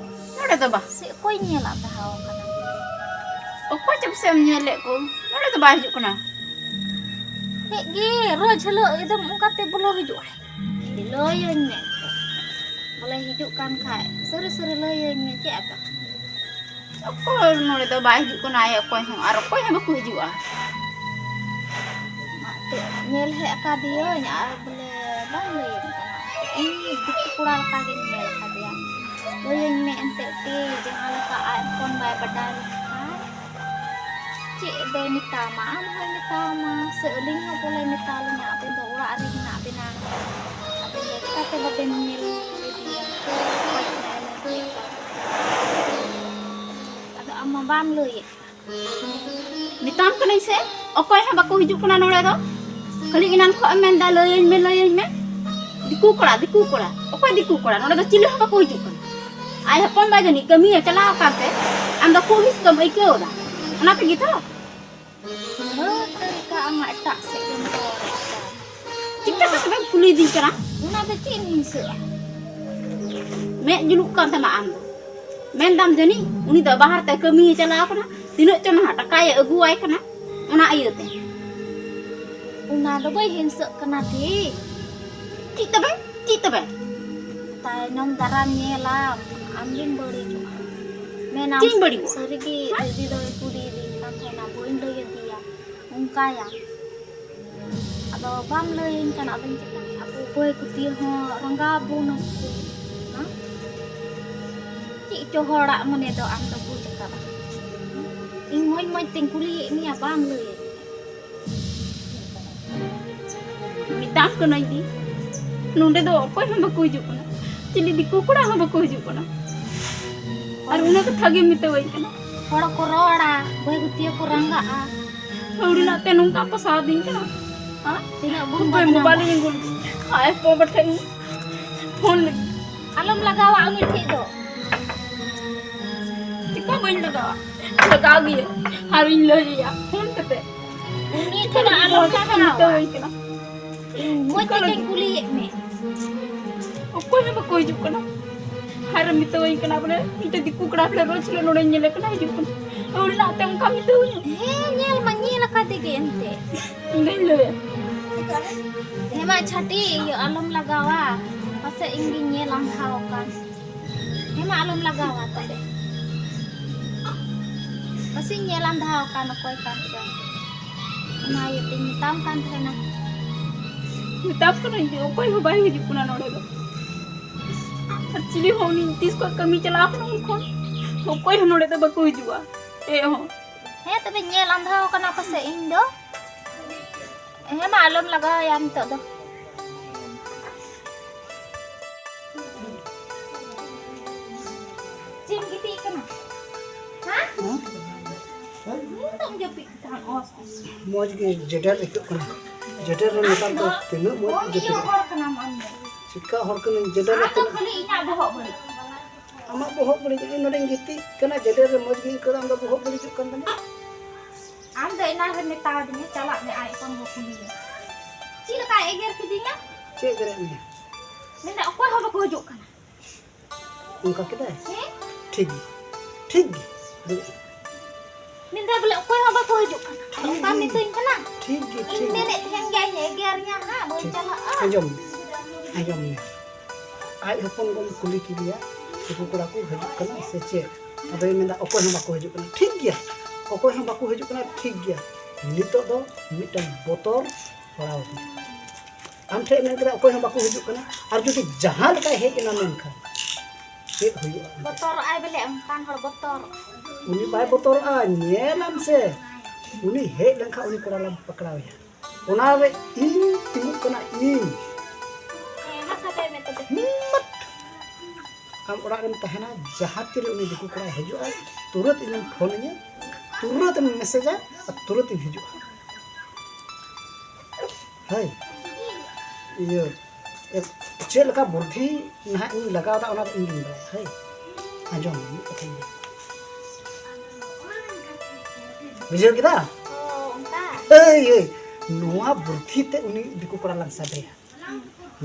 ᱱᱚᱰᱮ ᱫᱚ ᱵᱟ᱾ ᱥᱮ ᱚᱠᱚᱭ ᱧᱮᱞ ᱟᱸᱫᱷᱟ ᱟᱠᱟᱱᱟ? ᱚᱠᱚᱭ ᱪᱚ ᱯᱟᱥᱮᱡ ᱮᱢ ᱧᱮᱞᱮᱫ ᱠᱚ, ᱱᱚᱰᱮ ᱫᱚ ᱵᱟᱭ ᱦᱤᱡᱩᱜ ᱠᱟᱱᱟ᱾ ᱦᱮᱡ ᱜᱮ, ᱨᱳᱡᱽ ᱦᱤᱞᱳᱜ ᱮᱠᱫᱚᱢ ᱚᱱᱠᱟᱛᱮ ᱵᱚᱞᱚ ᱦᱤᱡᱩᱜ ᱟᱭ᱾ ᱞᱟᱹᱭᱟᱹᱧ ᱢᱮ᱾ ᱵᱚᱞᱮ ᱦᱤᱡᱩᱜ ᱠᱟᱱ ᱠᱷᱟᱡ, ᱥᱟᱹᱨᱤ ᱥᱟᱹᱨᱤ ᱞᱟᱹᱭᱟᱹᱧ ᱢᱮ, ᱪᱮᱫ ᱟᱫᱚ? ᱚᱠᱚᱭ ᱱᱚᱰᱮ ᱫᱚ ᱵᱟᱭ ᱦᱤᱡᱩᱜ ᱠᱟᱱᱟ, ᱟᱭ ᱚᱠᱚᱭ ᱦᱚᱸ, ᱟᱨ ᱚᱠᱚᱭ ᱦᱚᱸ ᱵᱟᱠᱚ ᱦᱤᱡᱩᱜᱼᱟ᱾ ᱢᱟ ᱮᱱᱛᱮᱫ, ᱧᱮᱞ ᱦᱮᱡ ᱟᱠᱟᱫᱮᱭᱟᱹᱧ, ᱟᱨ ᱵᱚᱞᱮ ᱵᱟᱭ ᱞᱟᱹᱭᱟᱹᱧ ᱠᱟᱱᱟ᱾ ᱤᱧ ᱫᱤᱠᱩ ᱠᱚᱲᱟ ᱞᱮᱠᱟ ᱜᱤᱧ ᱧᱮᱞ ᱟᱠᱟᱫᱮᱭᱟ᱾ ᱞᱟᱹᱭᱟᱹᱧ ᱢᱮ ᱮᱱᱛᱮᱫ ᱛᱤ, ᱡᱟᱦᱟᱸ ᱞᱮᱠᱟ ᱟᱡ ᱦᱚᱯᱚᱱ ᱵᱟᱭ ᱵᱟᱰᱟᱭ ᱞᱮᱠᱷᱟᱱ᱾ ᱪᱮᱫ ᱫᱚᱭ ᱢᱮᱛᱟᱢᱟ, ᱟᱢ ᱦᱚᱸᱭ ᱢᱮᱛᱟᱢᱟ, ᱥᱮ ᱟᱹᱞᱤᱧ ᱦᱚᱸ ᱵᱚᱞᱮ ᱢᱮᱛᱟ ᱞᱤᱧᱟ, ᱟᱵᱮᱱ ᱫᱚ ᱚᱲᱟᱜ ᱨᱮ ᱢᱮᱱᱟᱜ ᱵᱮᱱᱟ, ᱟᱵᱮᱱ ᱫᱚ ᱪᱤᱠᱟᱹᱛᱮ ᱵᱟᱵᱮᱱ ᱧᱮᱞ ᱞᱮᱫᱮᱭᱟ? ᱚᱠᱚᱭ ᱠᱟᱱᱟᱭ ᱢᱮᱱᱛᱮ? ᱟᱫᱚ ᱟᱢ ᱢᱟ ᱵᱟᱢ ᱞᱟᱹᱭᱮᱫ᱾ ᱢᱮᱛᱟᱢ ᱠᱟᱹᱱᱟᱹᱧ ᱥᱮ, ᱚᱠᱚᱭ ᱦᱚᱸ ᱵᱟᱠᱚ ᱦᱤᱡᱩᱜ ᱠᱟᱱᱟ ᱱᱚᱰᱮ ᱫᱚ᱾ ᱠᱷᱟᱹᱞᱤ ᱮᱱᱟᱱ ᱠᱷᱚᱱ ᱮᱢ ᱢᱮᱱᱫᱟ, "ᱞᱟᱹᱭᱟᱹᱧ ᱢᱮ, ᱞᱟᱹᱭᱟᱹᱧ ᱢᱮ᱾" ᱫᱤᱠᱩ ᱠᱚᱲᱟ, ᱫᱤᱠᱩ ᱠᱚᱲᱟ᱾ ᱚᱠᱚᱭ ᱫᱤᱠᱩ ᱠᱚᱲᱟ? ᱱᱚᱰᱮ ᱫᱚ ᱪᱤᱞᱤ ᱦᱚᱸ ᱵᱟᱠᱚ ᱦᱤᱡᱩᱜ ᱠᱟᱱᱟ᱾ ᱟᱡ ᱦᱚᱯᱚᱱ ᱵᱟ ᱡᱟᱹᱱᱤᱡ ᱠᱟᱹᱢᱤᱭᱮ ᱪᱟᱞᱟᱣ ᱟᱠᱟᱱ ᱛᱮ ᱟᱢ ᱫᱚ ᱠᱷᱩᱵ ᱦᱤᱥᱠᱟᱹᱢ ᱟᱹᱭᱠᱟᱹᱣ ᱮᱫᱟ, ᱚᱱᱟ ᱛᱮᱜᱮ ᱛᱚ᱾ ᱦᱟᱹᱴ ᱠᱟᱜ ᱟᱢ ᱮᱴᱟᱜ ᱥᱮᱫ ᱜᱮᱢ ᱨᱚᱲ ᱮᱫᱟ᱾ ᱪᱤᱠᱟᱹ ᱛᱮ ᱛᱚᱵᱮᱢ ᱠᱩᱞᱤᱭᱮᱫᱤᱧ ᱠᱟᱱᱟ? ᱚᱱᱟ ᱫᱚ ᱪᱮᱫ ᱮᱢ ᱦᱤᱥᱟᱹᱜᱼᱟ? ᱢᱮᱫ ᱡᱩᱞᱩᱜ ᱠᱟᱱ ᱛᱟᱢᱟ ᱟᱢ ᱫᱚ᱾ ᱢᱮᱱᱫᱟᱢ ᱡᱟᱹᱱᱤᱡ ᱩᱱᱤ ᱫᱚ ᱵᱟᱦᱟᱨ ᱛᱮ ᱠᱟᱹᱢᱤᱭᱮ ᱪᱟᱞᱟᱣ ᱠᱟᱱᱟ, ᱛᱤᱱᱟᱹᱜ ᱪᱚ ᱱᱟᱦᱟᱜ ᱴᱟᱠᱟᱭ ᱟᱹᱜᱩᱣᱟᱭ ᱠᱟᱱᱟ, ᱚᱱᱟ ᱤᱭᱟᱹᱛᱮ᱾ ᱚᱱᱟ ᱫᱚ ᱵᱟᱹᱧ ᱦᱤᱝᱥᱟᱹᱜ ᱠᱟᱱᱟ ᱴᱷᱤᱠ᱾ ᱪᱮᱫ ᱛᱚᱵᱮ? ᱪᱮᱫ ᱛᱚᱵᱮ? ᱛᱟᱭᱱᱚᱢ ᱫᱟᱨᱟᱢ ᱧᱮᱞᱟᱢ, ᱟᱢᱜᱮᱢ ᱵᱟᱹᱲᱤᱡᱚᱜᱼᱟ᱾ ᱢᱮᱱᱟᱢ ᱪᱮᱫ ᱤᱧ ᱵᱟᱹᱲᱤᱡᱚᱜᱼᱟ? ᱥᱟᱹᱨᱤᱜᱮ ᱦᱮᱸ? ᱫᱤᱫᱤ ᱫᱚᱭ ᱠᱩᱞᱤᱭᱮᱫᱤᱧ ᱠᱟᱱ ᱛᱟᱦᱮᱱᱟ, ᱵᱟᱹᱧ ᱞᱟᱹᱭ ᱟᱫᱮᱭᱟ, ᱚᱱᱠᱟᱭᱟᱢ᱾ ᱟᱫᱚ ᱵᱟᱢ ᱞᱟᱹᱭᱟᱹᱧ ᱠᱟᱱᱟ, ᱟᱫᱚᱧ ᱪᱤᱠᱟᱹᱭᱟ? ᱟᱵᱚ ᱚᱠᱚᱭ ᱠᱩᱛᱤ ᱦᱚᱸ ᱨᱟᱸᱜᱟᱣ ᱵᱚᱱ ᱦᱮᱸ? ᱪᱮᱫ ᱪᱚ ᱦᱚᱲᱟᱜ ᱢᱚᱱᱮ ᱫᱚ ᱟᱢ ᱫᱚ ᱵᱩᱡᱽ ᱟᱠᱟᱫᱟ᱾ ᱤᱧ ᱢᱚᱡᱽ ᱢᱚᱡᱽ ᱛᱮᱧ ᱠᱩᱞᱤᱭᱮᱫ ᱢᱮᱭᱟ, ᱵᱟᱢ ᱞᱟᱹᱭᱟᱹᱧ᱾ ᱢᱮᱛᱟᱢ ᱠᱟᱹᱱᱟᱹᱧ ᱫᱤ, ᱱᱚᱸᱰᱮ ᱫᱚ ᱚᱠᱚᱭ ᱦᱚᱸ ᱵᱟᱠᱚ ᱦᱤᱡᱩᱜ ᱠᱟᱱᱟ, ᱪᱤᱞᱤ ᱫᱤᱠᱩ ᱠᱚᱲᱟ ᱦᱚᱸ ᱵᱟᱠᱚ ᱦᱤᱡᱩᱜ ᱠᱟᱱᱟ᱾ ᱟᱨ ᱩᱱᱟᱹᱜ ᱠᱟᱛᱷᱟ ᱜᱮᱢ ᱢᱮᱛᱟᱹᱣᱟᱹᱧ ᱠᱟᱱᱟ᱾ ᱦᱚᱲ ᱠᱚ ᱨᱚᱲᱟ, ᱵᱟᱹᱦᱩ ᱜᱩᱛᱤᱭᱟᱹ ᱠᱚ ᱨᱟᱸᱜᱟᱜᱼᱟ᱾ ᱟᱹᱣᱲᱤ ᱨᱮᱱᱟᱜ ᱛᱮ ᱱᱚᱝᱠᱟ ᱯᱚᱥᱟᱣ ᱫᱤᱧ ᱠᱟᱱᱟ᱾ ᱦᱮᱸ? ᱛᱤᱱᱟᱹᱜ ᱵᱚᱱ ᱚᱠᱚᱭ ᱵᱟᱫᱱᱟᱢᱟ᱾ ᱢᱳᱵᱟᱭᱤᱞ ᱤᱧ ᱟᱹᱜᱩ ᱞᱮᱫᱟ? ᱟᱡ ᱦᱚᱯᱚᱱ ᱵᱟ ᱴᱷᱮᱱ ᱯᱷᱳᱱ ᱞᱮᱫᱟ᱾ ᱟᱞᱚᱢ ᱞᱟᱜᱟᱣᱟ ᱩᱱᱤ ᱴᱷᱮᱡ ᱫᱚ᱾ ᱪᱮᱠᱟ ᱵᱟᱹᱧ ᱞᱟᱜᱟᱣᱟ? ᱞᱟᱜᱟᱣ ᱜᱮᱭᱟ᱾ ᱟᱨᱤᱧ ᱞᱟᱹᱭ ᱟᱭᱟ ᱯᱷᱳᱱ ᱠᱟᱛᱮ᱾ ᱩᱱᱤ ᱴᱷᱮᱡ ᱫᱚ ᱟᱞᱚᱢ ᱞᱟᱜᱟᱣᱟ᱾ ᱢᱮᱛᱟᱣᱟᱹᱧ ᱠᱟᱱᱟ᱾ ᱢᱚᱡᱽ ᱛᱮᱜᱮᱧ ᱠᱩᱞᱤᱭᱮᱫ ᱢᱮ᱾ ᱚᱠᱚᱭ ᱦᱚᱸ ᱵᱟᱠᱚ ᱦᱤᱡᱩᱜ ᱠᱟᱱᱟ᱾ ᱟᱨᱮᱢ ᱢᱮᱛᱟᱣᱟᱹᱧ ᱠᱟᱱᱟ ᱵᱚᱞᱮ, ᱢᱤᱫᱴᱮᱡ ᱫᱤᱠᱩ ᱠᱚᱲᱟ ᱵᱚᱞᱮ ᱨᱳᱡᱽ ᱦᱤᱞᱳᱜ ᱱᱚᱰᱮᱧ ᱧᱮᱞᱮ ᱠᱟᱱᱟ, ᱦᱤᱡᱩᱜ ᱠᱟᱱᱟ᱾ ᱟᱹᱣᱲᱤ ᱞᱟᱦᱟᱛᱮ ᱚᱱᱠᱟ ᱢᱮᱛᱟᱣᱟᱹᱧᱟ᱾ ᱦᱮᱸ, ᱧᱮᱞ ᱢᱟ ᱧᱮᱞ ᱟᱠᱟᱫᱮ ᱜᱮ ᱮᱱᱛᱮ᱾ ᱤᱧ ᱫᱚᱧ ᱞᱟᱹᱭᱟ᱾ ᱦᱮᱸ ᱢᱟ ᱪᱷᱟᱹᱴᱤ, ᱤᱭᱟᱹ ᱟᱞᱚᱢ ᱞᱟᱜᱟᱣᱟ᱾ ᱯᱟᱥᱮᱡ ᱤᱧ ᱜᱤᱧ ᱧᱮᱞ ᱟᱸᱫᱷᱟᱣ ᱟᱠᱟᱱ᱾ ᱦᱮᱸ ᱢᱟ ᱟᱞᱚᱢ ᱞᱟᱜᱟᱣᱟ ᱛᱚᱵᱮ᱾ ᱯᱟᱥᱮᱡ ᱤᱧ ᱧᱮᱞ ᱟᱸᱫᱷᱟᱣ ᱟᱠᱟᱱ ᱚᱠᱚᱭ ᱠᱟᱱ ᱪᱚ᱾ ᱚᱱᱟ ᱤᱭᱟᱹᱛᱮᱧ ᱢᱮᱛᱟᱢ ᱠᱟᱱ ᱛᱟᱦᱮᱱᱟ᱾ ᱢᱮᱛᱟᱢ ᱠᱟᱹᱱᱟᱹᱧ ᱡᱮ ᱚᱠᱚᱭ ᱦᱚᱸ ᱵᱟᱭ ᱦᱤᱡᱩᱜ ᱠᱟᱱᱟ ᱱᱚᱰᱮ ᱫᱚ᱾ ᱟᱨ ᱪᱤᱞᱤ ᱦᱚᱸ ᱩᱱᱤ ᱛᱤᱥ ᱠᱷᱚᱱ ᱠᱟᱹᱢᱤ ᱪᱟᱞᱟᱣ ᱠᱟᱱᱟ ᱩᱱ ᱠᱷᱚᱱ ᱚᱠᱚᱭ ᱦᱚᱸ ᱱᱚᱰᱮ ᱫᱚ ᱵᱟᱠᱚ ᱦᱤᱡᱩᱜᱼᱟ᱾ ᱪᱮᱫ ᱦᱚᱸ᱾ ᱦᱮᱸ ᱛᱚᱵᱮ ᱧᱮᱞ ᱟᱸᱫᱷᱟᱣ ᱠᱟᱱᱟ ᱯᱟᱥᱮᱡ ᱤᱧ ᱫᱚ᱾ ᱦᱮᱸ ᱢᱟ ᱟᱞᱚᱢ ᱞᱟᱜᱟᱣᱟᱭᱟ ᱱᱤᱛᱚᱜ ᱫᱚ᱾ ᱪᱮᱫ ᱮᱢ ᱜᱤᱛᱤᱡ ᱠᱟᱱᱟ? ᱦᱮᱸ? ᱦᱮᱸ? ᱱᱤᱛᱚᱜ ᱮᱢ ᱡᱟᱹᱯᱤᱫ ᱠᱟᱱ ᱚᱥ ᱚᱥ᱾ ᱢᱚᱡᱽ ᱜᱮ ᱡᱮᱰᱮᱨ ᱟᱹᱭᱠᱟᱹᱜ ᱠᱟᱱᱟ᱾ ᱡᱮᱰᱮᱨ ᱨᱮ ᱱᱮᱛᱟᱨ ᱫᱚ ᱟᱢ ᱫᱚ ᱛᱤᱱᱟᱹᱜ ᱢᱚᱡᱽ ᱠᱚᱢ ᱜᱮ ᱤᱭᱟᱹ ᱡᱟᱹᱯᱤᱫ᱾ ᱦᱚᱲ ᱠᱟᱱᱟᱢ ᱟᱢ ᱫᱚ᱾ ᱪᱤᱠᱟ ᱦᱚᱲ ᱠᱟᱹᱱᱟᱹᱧ ᱡᱮᱰᱮᱨ ᱨᱮ ᱟᱢ ᱫᱚ ᱛᱤᱱᱟᱹᱜ? ᱠᱷᱟᱹᱞᱤ ᱤᱧᱟᱹᱜ ᱵᱚᱦᱚᱜ ᱵᱟᱹᱲᱤᱡ᱾ ᱟᱢᱟᱜ ᱵᱚᱦᱚᱜ ᱵᱟᱹᱲᱤᱡ, ᱤᱧ ᱱᱚᱰᱮᱧ ᱜᱤᱛᱤᱡ ᱠᱟᱱᱟ, ᱡᱮᱰᱮᱨ ᱨᱮ ᱢᱚᱡᱽ ᱜᱮ ᱟᱹᱭᱠᱟᱹᱣ ᱫᱟ, ᱟᱢ ᱫᱚ ᱵᱚᱦᱚᱜ ᱵᱟᱹᱲᱤᱡᱚᱜ ᱠᱟᱱ ᱛᱟᱢᱟ᱾ ᱟᱢ ᱫᱚ ᱮᱱᱟᱝ ᱨᱮᱢ ᱢᱮᱛᱟᱣᱟᱫᱤᱧᱟ, ᱪᱟᱞᱟᱜ ᱢᱮ, ᱟᱡ ᱦᱚᱯᱚᱱ ᱜᱚ ᱠᱩᱞᱤᱭᱮᱢ᱾ ᱪᱮᱫ ᱞᱮᱠᱟᱭ ᱮᱜᱮᱨ ᱠᱤᱫᱤᱧᱟ? ᱪᱮᱫ ᱮᱜᱮᱨᱮᱫ ᱢᱮᱭᱟ? ᱢᱮᱱᱫᱟ, ᱚᱠᱚᱭ ᱦᱚᱸ ᱵᱟᱠᱚ ᱦᱤᱡᱩᱜ ᱠᱟᱱᱟ᱾ ᱚᱱᱠᱟ ᱠᱮᱫᱟᱭ? ᱦᱮᱸ? ᱴᱷᱤᱠ ᱜᱮ, ᱴᱷᱤᱠ ᱜᱮ, ᱫᱩᱲᱩᱵ ᱢᱮ᱾ ᱢᱮᱱᱫᱟ ᱵᱚᱞᱮ, ᱚᱠᱚᱭ ᱦᱚᱸ ᱵᱟᱠᱚ ᱦᱤᱡᱩᱜ ᱠᱟᱱᱟ᱾ ᱴᱷᱤᱠ ᱚᱱᱠᱟᱢ ᱜᱮ, ᱢᱮᱛᱟᱹᱧ ᱠᱟᱱᱟ? ᱴᱷᱤᱠ ᱜᱮ, ᱤᱧ ᱴᱷᱤᱠ ᱜᱮ᱾ ᱢᱮᱱᱮᱫ ᱛᱟᱦᱮᱱ ᱜᱮᱭᱟ, ᱤᱧ ᱮᱜᱮᱨᱤᱧᱟ ᱦᱟᱸᱜ, ᱵᱟᱹᱧ ᱴᱷᱤᱠ᱾ ᱪᱟᱞᱟᱜᱼᱟ᱾ ᱟᱸᱡᱚᱢ ᱢᱮ, ᱟᱸᱡᱚᱢ ᱢᱮ᱾ ᱟᱡ ᱦᱚᱯᱚᱱ ᱜᱚᱢ ᱠᱩᱞᱤ ᱠᱮᱫᱮᱭᱟ, ᱫᱤᱠᱩ ᱠᱚᱲᱟ ᱠᱚ ᱦᱤᱡᱩᱜ ᱠᱟᱱᱟ ᱥᱮ ᱪᱮᱫ? ᱟᱫᱚᱭ ᱢᱮᱱᱫᱟ, ᱚᱠᱚᱭ ᱦᱚᱸ ᱵᱟᱠᱚ ᱦᱤᱡᱩᱜ ᱠᱟᱱᱟ᱾ ᱴᱷᱤᱠ ᱜᱮᱭᱟ, ᱚᱠᱚᱭ ᱦᱚᱸ ᱵᱟᱠᱚ ᱦᱤᱡᱩᱜ ᱠᱟᱱᱟ, ᱴᱷᱤᱠ ᱜᱮᱭᱟ᱾ ᱱᱤᱛᱚᱜ ᱫᱚ ᱢᱤᱫᱴᱟᱝ ᱵᱚᱛᱚᱨ ᱯᱟᱲᱟᱣ ᱠᱟᱱᱟ᱾ ᱟᱢ ᱴᱷᱮᱱ ᱢᱮᱱ ᱠᱮᱫᱟ, ᱚᱠᱚᱭ ᱦᱚᱸ ᱵᱟᱠᱚ ᱦᱤᱡᱩᱜ ᱠᱟᱱᱟ, ᱟᱨ ᱡᱩᱫᱤ ᱡᱟᱦᱟᱸ ᱞᱮᱠᱟᱭ ᱦᱮᱡ ᱮᱱᱟ, ᱢᱮᱱᱠᱷᱟᱱ ᱪᱮᱫ ᱦᱩᱭᱩᱜᱼᱟ? ᱵᱚᱛᱚᱨᱚᱜ ᱟᱭ ᱵᱚᱞᱮ, ᱚᱱᱠᱟᱱ ᱦᱚᱲ ᱵᱚᱛᱚᱨᱚᱜ᱾ ᱩᱱᱤ ᱵᱟᱭ ᱵᱚᱛᱚᱨᱚᱜᱼᱟ, ᱧᱮᱞᱟᱢ ᱥᱮ, ᱩᱱᱤ ᱦᱮᱡ ᱞᱮᱱᱠᱷᱟᱱ ᱩᱱᱤ ᱠᱚᱲᱟ ᱞᱮ ᱯᱟᱠᱲᱟᱣᱮᱭᱟ᱾ ᱚᱱᱟ ᱨᱮ ᱤᱧ ᱛᱤᱸᱜᱩᱜ ᱠᱟᱱᱟ, ᱤᱧ᱾ ᱦᱮᱸ, ᱢᱟ ᱥᱟᱰᱮ ᱢᱮ ᱛᱚᱵᱮ᱾ ᱦᱤᱢᱢᱚᱛ! ᱟᱢ ᱚᱲᱟᱜ ᱨᱮᱢ ᱛᱟᱦᱮᱱᱟ, ᱡᱟᱦᱟᱸ ᱛᱤᱨᱮ ᱩᱱᱤ ᱫᱤᱠᱩ ᱠᱚᱲᱟᱭ ᱦᱤᱡᱩᱜᱼᱟ, ᱛᱩᱨᱟᱹᱛ ᱤᱧᱮᱢ ᱯᱷᱳᱱ ᱟᱹᱧᱟ, ᱛᱩᱨᱟᱹᱛ ᱮᱢ ᱢᱮᱥᱮᱡᱟ ᱟᱨ ᱛᱩᱨᱟᱹᱛ ᱤᱧ ᱦᱤᱡᱩᱜᱼᱟ᱾ ᱦᱳᱭ, ᱤᱭᱟᱹ, ᱪᱮᱫ ᱞᱮᱠᱟ ᱵᱩᱨᱫᱷᱤ ᱱᱟᱦᱟᱜ ᱤᱧ ᱞᱟᱜᱟᱣ ᱮᱫᱟ, ᱚᱱᱟ ᱫᱚ ᱤᱧ ᱜᱤᱧ ᱵᱟᱲᱟᱭᱟ᱾ ᱦᱳᱭ, ᱟᱸᱡᱚᱢ ᱢᱮ, ᱢᱤᱫ ᱠᱟᱛᱷᱟᱧ ᱞᱟᱹᱭᱟ᱾ ᱵᱩᱡᱷᱟᱹᱣ ᱠᱮᱫᱟ? ᱦᱳᱭ, ᱦᱳᱭ, ᱱᱚᱣᱟ ᱵᱩᱨᱫᱷᱤ ᱛᱮ ᱩᱱᱤ ᱫᱤᱠᱩ ᱠᱚᱲᱟ ᱞᱟᱝ ᱥᱟᱵᱮᱭᱟ᱾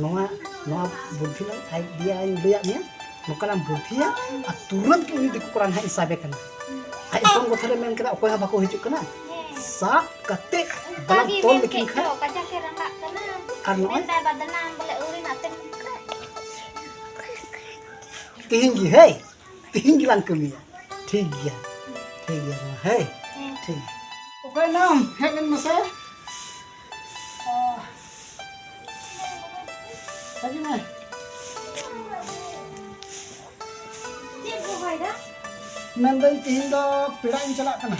ᱱᱚᱣᱟ, ᱱᱚᱣᱟ ᱵᱩᱨᱫᱷᱤ ᱞᱟᱝ, ᱟᱭᱰᱤᱭᱟᱧ ᱞᱟᱹᱭᱟᱫ ᱢᱮᱭᱟ, ᱱᱚᱝᱠᱟ ᱞᱟᱝ ᱵᱩᱨᱫᱷᱤᱭᱟ, ᱟᱨ ᱛᱩᱨᱟᱹᱛ ᱜᱮ ᱩᱱᱤ ᱫᱤᱠᱩ ᱠᱚᱲᱟ ᱱᱟᱦᱟᱜ ᱤᱧ ᱥᱟᱵᱮ ᱠᱟᱱᱟ᱾ ᱟᱡ ᱦᱚᱯᱚᱱ ᱠᱚᱛᱷᱟ ᱨᱮ ᱢᱮᱱ ᱠᱮᱫᱟ, ᱚᱠᱚᱭ ᱦᱚᱸ ᱵᱟᱠᱚ ᱦᱤᱡᱩᱜ ᱠᱟᱱᱟ᱾ ᱥᱟᱵ ᱠᱟᱛᱮ ᱵᱟᱞᱟᱝ ᱛᱚᱞ ᱞᱮᱠᱤᱱ ᱠᱷᱟᱱ᱾ ᱠᱟᱡᱟᱠ ᱮ ᱨᱟᱸᱜᱟᱜ ᱠᱟᱱᱟ᱾ ᱟᱨ ᱱᱚᱜᱼᱚᱭ ᱢᱮᱛᱟᱭ ᱵᱟᱫᱱᱟᱢ ᱵᱚᱞᱮ ᱟᱹᱣᱲᱤ ᱱᱟᱛᱮ᱾ ᱛᱮᱦᱮᱧ ᱜᱮ, ᱦᱮᱸ, ᱛᱮᱦᱮᱧ ᱜᱮᱞᱟᱝ ᱠᱟᱹᱢᱤᱭᱟ᱾ ᱴᱷᱤᱠ ᱜᱮᱭᱟ, ᱴᱷᱤᱠ ᱜᱮᱭᱟ, ᱦᱮᱸ, ᱦᱮᱸ᱾ ᱴᱷᱤᱠ ᱜᱮᱭᱟ᱾ ᱚᱠᱚᱭ ᱱᱟᱢ? ᱦᱮᱡ ᱞᱮᱱ ᱢᱮᱥᱮ᱾ ᱦᱤᱡᱩᱜ ᱢᱮ᱾ ᱪᱮᱫ ᱠᱚ ᱦᱚᱦᱚᱭᱮᱫᱟ? ᱢᱮᱱᱫᱟᱹᱧ, ᱛᱮᱦᱮᱧ ᱫᱚ ᱯᱮᱲᱟᱜ ᱤᱧ ᱪᱟᱞᱟᱜ ᱠᱟᱱᱟ᱾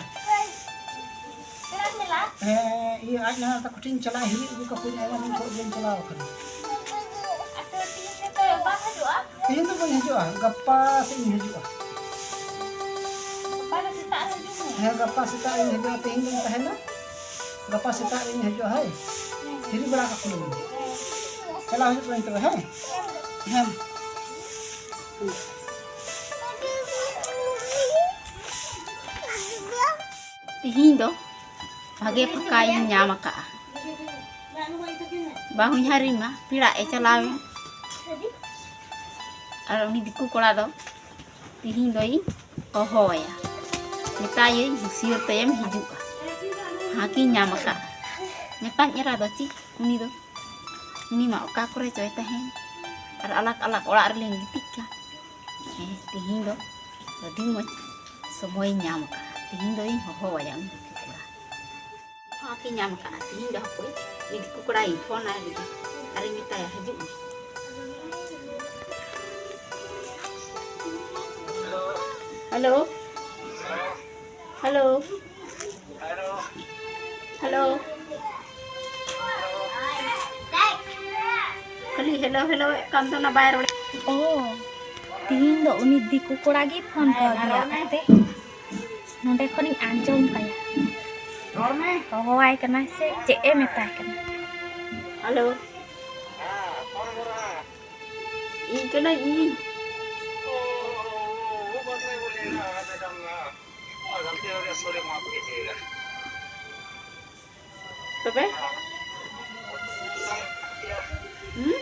ᱯᱮᱲᱟᱜ ᱪᱟᱞᱟᱜ? ᱦᱮᱸ, ᱤᱭᱟᱹ, ᱟᱡ ᱱᱟᱱᱟ ᱛᱟᱠᱚ ᱴᱷᱮᱱ ᱪᱟᱞᱟᱜ, ᱦᱤᱨᱤ ᱟᱹᱜᱩ ᱠᱟᱠᱚ ᱦᱩᱭᱩᱜᱼᱟ, ᱟᱭᱢᱟ ᱫᱤᱱ ᱠᱷᱚᱱ ᱵᱟᱹᱧ ᱪᱟᱞᱟᱣ ᱟᱠᱟᱱᱟ᱾ ᱟᱫᱚ ᱛᱮᱦᱮᱧ ᱫᱚ ᱵᱟᱢ ᱦᱤᱡᱩᱜᱼᱟ? ᱛᱮᱦᱮᱧ ᱫᱚ ᱵᱟᱹᱧ ᱦᱤᱡᱩᱜᱼᱟ, ᱜᱟᱯᱟ ᱥᱮᱫ ᱤᱧ ᱦᱤᱡᱩᱜᱼᱟ᱾ ᱜᱟᱯᱟ ᱫᱚ ᱥᱮᱛᱟᱜ ᱨᱮ ᱦᱤᱡᱩᱜ ᱢᱮ᱾ ᱦᱮᱸ, ᱜᱟᱯᱟ ᱥᱮᱛᱟᱜ ᱨᱤᱧ ᱦᱤᱡᱩᱜᱼᱟ, ᱛᱮᱦᱮᱧ ᱫᱚᱧ ᱛᱟᱦᱮᱱᱟ, ᱜᱟᱯᱟ ᱥᱮᱛᱟᱜ ᱨᱤᱧ ᱦᱤᱡᱩᱜᱼᱟ᱾ ᱦᱳᱭ, ᱦᱤᱨᱤ ᱵᱟᱲᱟ ᱠᱟᱠᱚ ᱢᱮ᱾ ᱪᱟᱞᱟᱣ ᱦᱤᱡᱩᱜ ᱠᱟᱹᱱᱟᱹᱧ ᱛᱚᱵᱮ, ᱦᱮᱸ? ᱦᱮᱸ᱾ ᱛᱤᱦᱤᱧ ᱫᱚ ᱵᱷᱟᱜᱮ ᱯᱷᱟᱸᱠᱟᱧ ᱧᱟᱢ ᱟᱠᱟᱫᱼᱟ᱾ ᱵᱟᱹᱦᱩᱧ ᱦᱟᱹᱨᱤᱧ ᱢᱟ, ᱯᱮᱲᱟᱜ ᱮ ᱪᱟᱞᱟᱣᱮᱱ᱾ ᱟᱨ ᱩᱱᱤ ᱫᱤᱠᱩ ᱠᱚᱲᱟ ᱫᱚ ᱛᱤᱦᱤᱧ ᱫᱚᱧ ᱦᱚᱦᱚᱣᱟᱭᱟ, ᱢᱮᱛᱟᱭᱟᱹᱧ ᱦᱩᱥᱭᱟᱹᱨ ᱛᱟᱭᱚᱢ ᱦᱤᱡᱩᱜᱼᱟ᱾ ᱯᱷᱟᱸᱠᱤᱧ ᱧᱟᱢ ᱟᱠᱟᱫᱼᱟ᱾ ᱢᱮᱛᱟᱧ ᱮᱨᱟ ᱫᱚ ᱪᱮᱫ, ᱩᱱᱤ ᱫᱚ, ᱩᱱᱤ ᱢᱟ ᱚᱠᱟ ᱠᱚᱨᱮ ᱪᱚᱭ ᱛᱟᱦᱮᱱ, ᱟᱨ ᱟᱞᱟᱜᱽ ᱟᱞᱟᱜᱽ ᱚᱲᱟᱜ ᱨᱮᱞᱤᱧ ᱜᱤᱛᱤᱡ ᱠᱟᱱ᱾ ᱦᱮᱸ, ᱛᱤᱦᱤᱧ ᱫᱚ ᱟᱹᱰᱤ ᱢᱚᱡᱽ ᱥᱚᱢᱚᱭᱤᱧ ᱧᱟᱢ ᱟᱠᱟᱫᱼᱟ᱾ ᱛᱤᱦᱤᱧ ᱫᱚᱧ ᱦᱚᱦᱚᱣᱟᱭᱟ ᱩᱱᱤ ᱫᱤᱠᱩ ᱠᱚᱲᱟ᱾ ᱯᱷᱟᱸᱠᱤᱧ ᱧᱟᱢ ᱟᱠᱟᱫᱼᱟ᱾ ᱛᱤᱦᱤᱧ ᱫᱚ ᱦᱟᱯᱳᱭ, ᱩᱱᱤ ᱫᱤᱠᱩ ᱠᱚᱲᱟᱧ ᱯᱷᱳᱱ ᱟᱭ ᱞᱮᱜᱮ ᱟᱨᱤᱧ ᱢᱮᱛᱟᱭᱟ ᱦᱤᱡᱩᱜ ᱢᱮ᱾ Hello, hello, hello. ᱠᱷᱟᱹᱞᱤ ᱦᱮᱞᱳ ᱦᱮᱞᱳ ᱮᱫ ᱠᱟᱱ ᱫᱚ, ᱚᱱᱟ ᱵᱟᱭ ᱨᱚᱲ᱾ ᱚ, ᱛᱤᱦᱤᱧ ᱫᱚ ᱩᱱᱤ ᱫᱤᱠᱩ ᱠᱚᱲᱟ ᱜᱮ ᱯᱷᱳᱱ ᱠᱟᱣᱫᱤᱧᱟ᱾ ᱦᱟᱯᱮ, ᱱᱚᱸᱰᱮ ᱠᱷᱚᱱᱤᱧ ᱟᱸᱡᱚᱢ ᱛᱟᱭᱟ᱾ ᱨᱚᱲ ᱢᱮ᱾ ᱦᱚᱦᱚᱣᱟᱭ ᱠᱟᱱᱟᱭ ᱥᱮ ᱪᱮᱫ ᱮ ᱢᱮᱛᱟᱭ ᱠᱟᱱᱟ? ᱦᱮᱞᱳ᱾ ᱤᱧ ᱠᱟᱹᱱᱟᱹᱧ ᱤᱧ᱾ ᱚ, ᱚ, ᱚ, ᱚ, ᱵᱟᱫ ᱢᱮ ᱵᱚᱞᱮ, ᱟᱨ ᱢᱤᱫᱴᱟᱝ, ᱟᱨ ᱜᱟᱹᱞᱛᱤ ᱦᱳᱭ ᱜᱮᱭᱟ, sorry, ᱢᱟᱯ ᱠᱤᱡᱤᱭᱮᱜᱟ᱾ ᱛᱚᱵᱮ? ᱦᱩᱸ?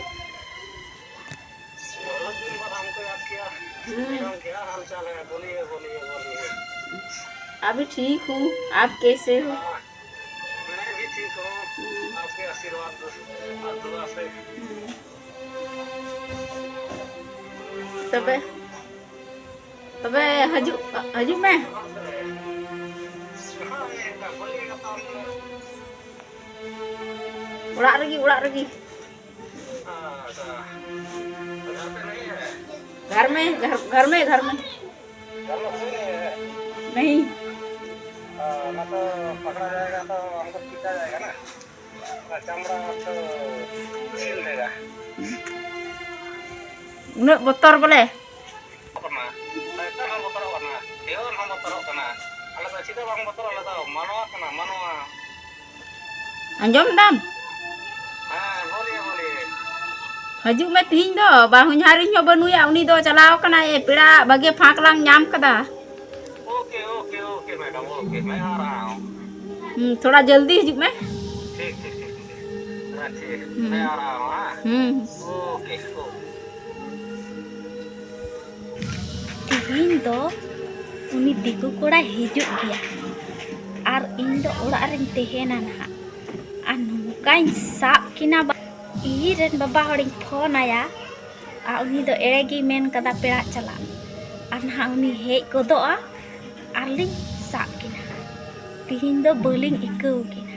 बहुत दिन बाद हमको याद किया। हम्म। मैडम, क्या हाल चाल है? बोलिए, बोलिए, बोलिए। अभी ठीक हूँ, आप कैसे हो? हाँ, मैं भी ठीक हूँ। हम्म। आपके आशीर्वाद और दुआ से। हम्म। ᱛᱚᱵᱮ, ᱛᱚᱵᱮ ᱦᱤᱡᱩᱜ, ᱦᱤᱡᱩᱜ ᱢᱮ᱾ ᱚᱲᱟᱜ ᱨᱮᱜᱮ, ᱚᱲᱟᱜ ᱨᱮᱜᱮ᱾ घर में, घर, घर में, घर में। नहीं। हाँ, ना तो पकड़ा जाएगा तो हमको पीटा जाएगा ना। ᱚᱱᱟ ᱪᱟᱢᱲᱟ ᱛᱚ ᱪᱮᱫ ᱞᱮᱠᱟ? ᱩᱱᱟᱹᱜ ᱵᱚᱛᱚᱨ ᱵᱚᱞᱮ᱾ ᱠᱟᱱᱟ᱾ ᱥᱟᱭᱛᱟᱱ ᱦᱚᱸ ᱵᱚᱛᱚᱨᱚᱜ ᱠᱟᱱᱟ, ᱰᱮᱣᱚᱞ ᱦᱚᱸ ᱵᱚᱛᱚᱨᱚᱜ ᱠᱟᱱᱟ᱾ ᱟᱞᱮ ᱫᱚ ᱪᱮᱫ ᱦᱚᱸ ᱵᱟᱝ ᱵᱚᱛᱚᱨᱚᱜ, ᱟᱞᱮ ᱫᱚ ᱢᱟᱱᱣᱟ ᱠᱟᱱᱟ, ᱢᱟᱱᱣᱟ᱾ ᱟᱸᱡᱚᱢ ᱫᱟᱢ? ᱦᱮᱸ, ᱵᱚᱞᱤᱭᱮ, ᱵᱚᱞᱤᱭᱮ᱾ ᱦᱤᱡᱩᱜ ᱢᱮ ᱛᱤᱦᱤᱧ ᱫᱚ, ᱵᱟ ᱦᱚᱧᱦᱟᱨᱤᱧ ᱦᱚᱸ ᱵᱟᱹᱱᱩᱭᱟ, ᱩᱱᱤ ᱫᱚ ᱪᱟᱞᱟᱣ ᱠᱟᱱᱟᱭ, ᱮ, ᱯᱮᱲᱟ ᱵᱷᱟᱜᱮ ᱯᱷᱟᱸᱠ ᱞᱟᱝ ᱧᱟᱢ ᱠᱟᱫᱟ᱾ Okay, okay, okay madam, okay, मैं आ रहा हूँ। ᱦᱩᱸ, ᱛᱷᱚᱲᱟ ᱡᱚᱞᱫᱤ ᱦᱤᱡᱩᱜ ᱢᱮ᱾ ठीक, ठीक, ठीक, ठीक। हाँ, ठीक, ᱦᱩᱸ᱾ मैं आ रहा हूँ, हाँ? ᱦᱩᱸ᱾ Okay, okay. ᱛᱤᱦᱤᱧ ᱫᱚ ᱩᱱᱤ ᱫᱤᱠᱩ ᱠᱚᱲᱟᱭ ᱦᱤᱡᱩᱜ ᱜᱮᱭᱟ ᱟᱨ ᱤᱧ ᱫᱚ ᱚᱲᱟᱜ ᱨᱤᱧ ᱛᱟᱦᱮᱱᱟ ᱱᱟᱦᱟᱜ᱾ ᱟᱨ ᱱᱚᱝᱠᱟᱧ ᱥᱟᱵ ᱠᱤᱱᱟ ᱵᱟ-, ᱤᱧ ᱨᱮᱱ ᱵᱟᱵᱟ ᱦᱚᱲᱤᱧ ᱯᱷᱳᱱ ᱟᱭᱟ᱾ ᱟᱨ ᱩᱱᱤ ᱫᱚ ᱮᱲᱮ ᱜᱮᱭ ᱢᱮᱱ ᱠᱟᱫᱟ ᱯᱮᱲᱟ ᱪᱟᱞᱟᱜ᱾ ᱟᱨ ᱱᱟᱦᱟᱜ ᱩᱱᱤ ᱦᱮᱡ ᱜᱚᱫᱚᱜᱼᱟ ᱟᱨ ᱞᱤᱧ ᱥᱟᱵ ᱠᱤᱱᱟ᱾ ᱛᱤᱦᱤᱧ ᱫᱚ ᱵᱟᱹᱞᱤᱧ ᱤᱠᱟᱹᱣ ᱠᱤᱱᱟ᱾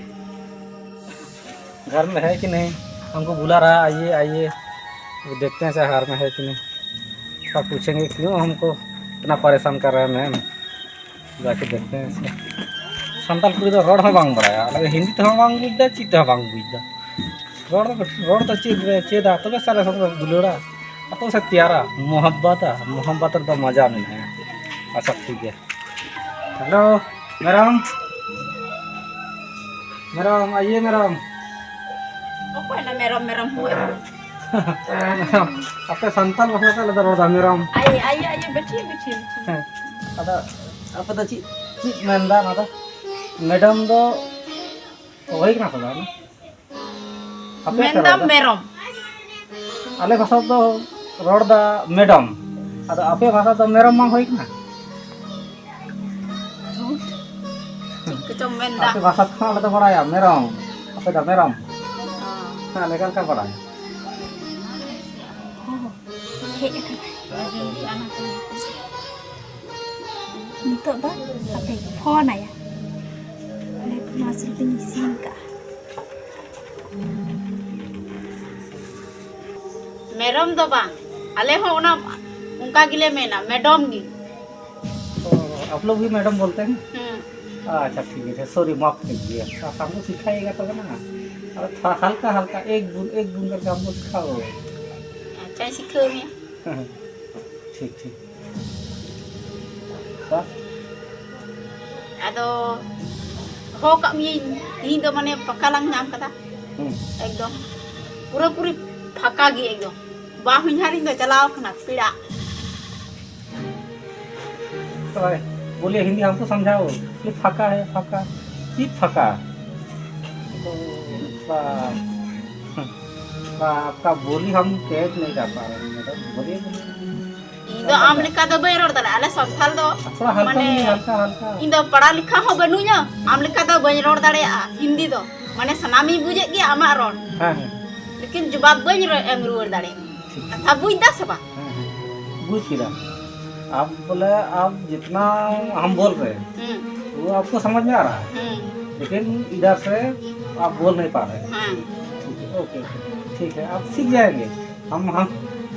घर में है कि नहीं, हमको बुला रहा है, आइए, आइए। वो देखते हैं सर, घर में है कि नहीं। सब पूछेंगे, क्यों हमको इतना परेशान कर रहे हैं मैम। जाके देखते हैं इसको। ᱥᱟᱱᱛᱟᱲ ᱠᱩᱲᱤ ᱫᱚ ᱨᱚᱲ ᱦᱚᱸ ᱵᱟᱝ ᱵᱟᱲᱟᱭᱟ, ᱟᱞᱮ ᱫᱚ ᱦᱤᱱᱫᱤ ᱛᱮᱦᱚᱸ ᱵᱟᱝ ᱵᱩᱡᱽ ᱫᱟ, ᱪᱮᱫ ᱛᱮᱦᱚᱸ ᱵᱟᱝ ᱵᱩᱡᱽ ᱫᱟ᱾ ᱨᱚᱲ ᱫᱚ, ᱨᱚᱲ ᱫᱚ ᱪᱮᱫ ᱨᱮ ᱪᱮᱫᱟ, ᱛᱚᱵᱮ ᱥᱟᱞᱮ ᱥᱟᱞᱮ ᱫᱩᱞᱟᱹᱲᱟ᱾ ᱟᱛᱚ ᱥᱮ ᱛᱮᱭᱟᱨᱟ, ᱢᱚᱦᱚᱵᱵᱟᱛᱟ, ᱢᱚᱦᱚᱵᱵᱟᱛ ᱨᱮᱫᱚ ᱢᱟᱡᱟ ᱢᱮᱱᱟᱜᱼᱟ᱾ ᱟᱪᱪᱷᱟ, ᱴᱷᱤᱠ ᱜᱮᱭᱟ᱾ ᱦᱮᱞᱳ, ᱢᱮᱨᱚᱢ᱾ ᱢᱮᱨᱚᱢ, ᱟᱭᱮ ᱢᱮᱨᱚᱢ᱾ ᱚᱠᱚᱭ ᱱᱟ ᱢᱮᱨᱚᱢ, ᱢᱮᱨᱚᱢ ᱦᱚᱸ? ᱟᱯᱮ ᱥᱟᱱᱛᱟᱲ ᱵᱷᱟᱥᱟ ᱛᱮ ᱟᱞᱮ ᱫᱚ ᱨᱚᱲ ᱫᱟ ᱢᱮᱨᱚᱢ᱾ ᱟᱭᱳ, ᱟᱭᱳ, ᱟᱭᱳ, ᱵᱮᱴᱷᱤ, ᱵᱮᱴᱷᱤ, ᱵᱮᱴᱷᱤ᱾ ᱦᱮᱸ, ᱟᱫᱚ ᱟᱯᱮ ᱫᱚ ᱪᱮᱫ, ᱪᱮᱫ ᱢᱮᱱᱫᱟ ᱚᱱᱟ ᱫᱚ? ᱢᱮᱰᱟᱢ ᱫᱚ ᱦᱩᱭ ᱠᱟᱱᱟ ᱥᱮ ᱵᱟᱝ? ᱟᱯᱮ ᱯᱮ ᱢᱮᱱᱫᱟᱢ ᱨᱚᱲ ᱫᱟ? ᱢᱮᱨᱚᱢ᱾ ᱟᱞᱮ ᱵᱷᱟᱥᱟ ᱫᱚ ᱨᱚᱲ ᱫᱟ ᱢᱮᱰᱟᱢ, ᱟᱫᱚ ᱟᱯᱮ ᱵᱷᱟᱥᱟ ᱫᱚ ᱢᱮᱨᱚᱢ ᱵᱟᱝ ᱦᱩᱭ ᱠᱟᱱᱟ? ᱪᱮᱫ ᱠᱚᱪᱚᱢ ᱢᱮᱱᱫᱟ? ᱟᱯᱮ ᱵᱷᱟᱥᱟ ᱛᱮᱦᱚᱸ ᱟᱞᱮ ᱫᱚ ᱵᱟᱲᱟᱭᱟ ᱢᱮᱨᱚᱢ, ᱟᱯᱮ ᱫᱚ ᱢᱮᱨᱚᱢ᱾ ᱚ᱾ ᱦᱮᱸ, ᱟᱞᱮ ᱚᱠᱟ ᱞᱮᱠᱟ ᱵᱟᱲᱟᱭ? ᱦᱮᱡ ᱟᱠᱟᱱᱟᱭ᱾ ᱱᱤᱛᱚᱜ ᱫᱚ ᱦᱟᱯᱮ ᱯᱷᱳᱱ ᱟᱭᱟ᱾ ᱚᱸᱰᱮ ᱢᱟᱥᱨᱩ ᱫᱚᱧ ᱤᱥᱤᱱ ᱠᱟᱜᱼᱟ᱾ ᱢᱮᱨᱚᱢ ᱫᱚ ᱵᱟᱝ, ᱟᱞᱮ ᱦᱚᱸ ᱚᱱᱟ ᱚᱱᱠᱟ ᱜᱮᱞᱮ ᱢᱮᱱᱟ, ᱢᱮᱰᱚᱢ ᱜᱮ᱾ ओ, आप लोग भी मैडम बोलते हैं? हम्म। अच्छा, ठीक है, सॉरी, माफ कीजिए। हमको सिखाइएगा तब ना। अरे, थोड़ा हल्का हल्का, एक बूंद, एक बूंद करके हमको सिखाओ। ᱟᱪᱪᱷᱟᱧ ᱥᱤᱠᱷᱟᱹᱣ ᱢᱮᱭᱟ᱾ ठीक, ठीक। ᱟᱫᱚ ᱦᱚᱦᱚ ᱠᱟᱜ ᱢᱤᱭᱟᱹᱧ, ᱛᱤᱦᱤᱧ ᱫᱚ ᱢᱟᱱᱮ ᱯᱷᱟᱸᱠᱟ ᱞᱟᱝ ᱧᱟᱢ ᱠᱟᱫᱟ᱾ ᱦᱩᱸ᱾ ᱮᱠᱫᱚᱢ ᱯᱩᱨᱟᱹᱯᱩᱨᱤ ᱯᱷᱟᱸᱠᱟ ᱜᱮ, ᱮᱠᱫᱚᱢ ᱵᱟ ᱦᱚᱧᱦᱟᱨᱤᱧ ᱫᱚ ᱪᱟᱞᱟᱣ ᱠᱟᱱᱟ ᱯᱮᱲᱟ᱾ तो बोलिए, हिंदी हमको समझाओ, ये फाका है, फाका। ये फाका। तो बा-, बा-, आपका बोली हम कैच नहीं कर पा रहे हैं, मैडम। बोलिए, बोलिए। ᱤᱧ ᱫᱚ ᱟᱢ ᱞᱮᱠᱟ ᱫᱚ ᱵᱟᱹᱧ ᱨᱚᱲ ᱫᱟᱲᱮᱭᱟᱜᱼᱟ᱾ ᱟᱞᱮ ᱥᱟᱱᱛᱟᱲ ᱫᱚ ᱛᱷᱚᱲᱟ ᱦᱟᱞᱠᱟ ᱢᱟᱱᱮ ᱢᱟᱱᱮ ᱦᱟᱞᱠᱟ, ᱦᱟᱞᱠᱟ᱾ ᱤᱧ ᱫᱚ ᱯᱟᱲᱦᱟᱣ ᱞᱮᱠᱷᱟ ᱦᱚᱸ ᱵᱟᱹᱱᱩᱧᱟ, ᱟᱢ ᱞᱮᱠᱟ ᱫᱚ ᱵᱟᱹᱧ ᱨᱚᱲ ᱫᱟᱲᱮᱭᱟᱜᱼᱟ ᱦᱤᱱᱫᱤ ᱫᱚ᱾ ᱢᱟᱱᱮ ᱥᱟᱱᱟᱢᱤᱧ ᱵᱩᱡᱮᱫ ᱜᱮᱭᱟ ᱟᱢᱟᱜ ᱨᱚᱲ, ᱦᱮᱸ, ᱦᱮᱸ᱾ ᱞᱮᱠᱤᱱ ᱡᱚᱵᱟᱵ ᱵᱟᱹᱧ ᱨᱚ-, ᱮᱢ ᱨᱩᱣᱟᱹᱲ ᱫᱟᱲᱮᱭᱟᱜᱼᱟ᱾ ᱴᱷᱤᱠ᱾ ᱠᱟᱛᱷᱟ ᱵᱩᱡᱽ ᱫᱟ ᱥᱮ ᱵᱟᱝ? ᱦᱮᱸ, ᱦᱮᱸ, ᱵᱩᱡᱽ ᱠᱮᱫᱟ᱾ ᱟᱢ ᱵᱚᱞᱮ, ᱟᱢ ᱡᱤᱛᱱᱟ ᱦᱟᱢ ᱵᱳᱞ ᱨᱮ, ᱦᱩᱸ᱾ ᱣᱳ ᱟᱯᱠᱳ ᱥᱟᱢᱟᱡᱽ ᱢᱮ ᱟ ᱨᱟᱦᱟ ᱦᱟᱭ, ᱦᱩᱸ᱾ ᱞᱮᱠᱤᱱ ᱤᱫᱷᱟᱨ ᱥᱮ ᱟᱯ ᱵᱳᱞ ᱱᱟᱦᱤ ᱯᱟ ᱨᱟᱦᱮ᱾ ᱦᱮᱸ᱾ ᱴᱷᱤᱠ ᱦᱮ, ᱳᱠᱮ, ᱴᱷᱤᱠ ᱦᱮ, ᱟᱯ ᱥᱤᱠᱷ ᱡᱟᱭᱮᱸᱜᱮ᱾ ᱦᱟᱢ, ᱦᱟᱢ,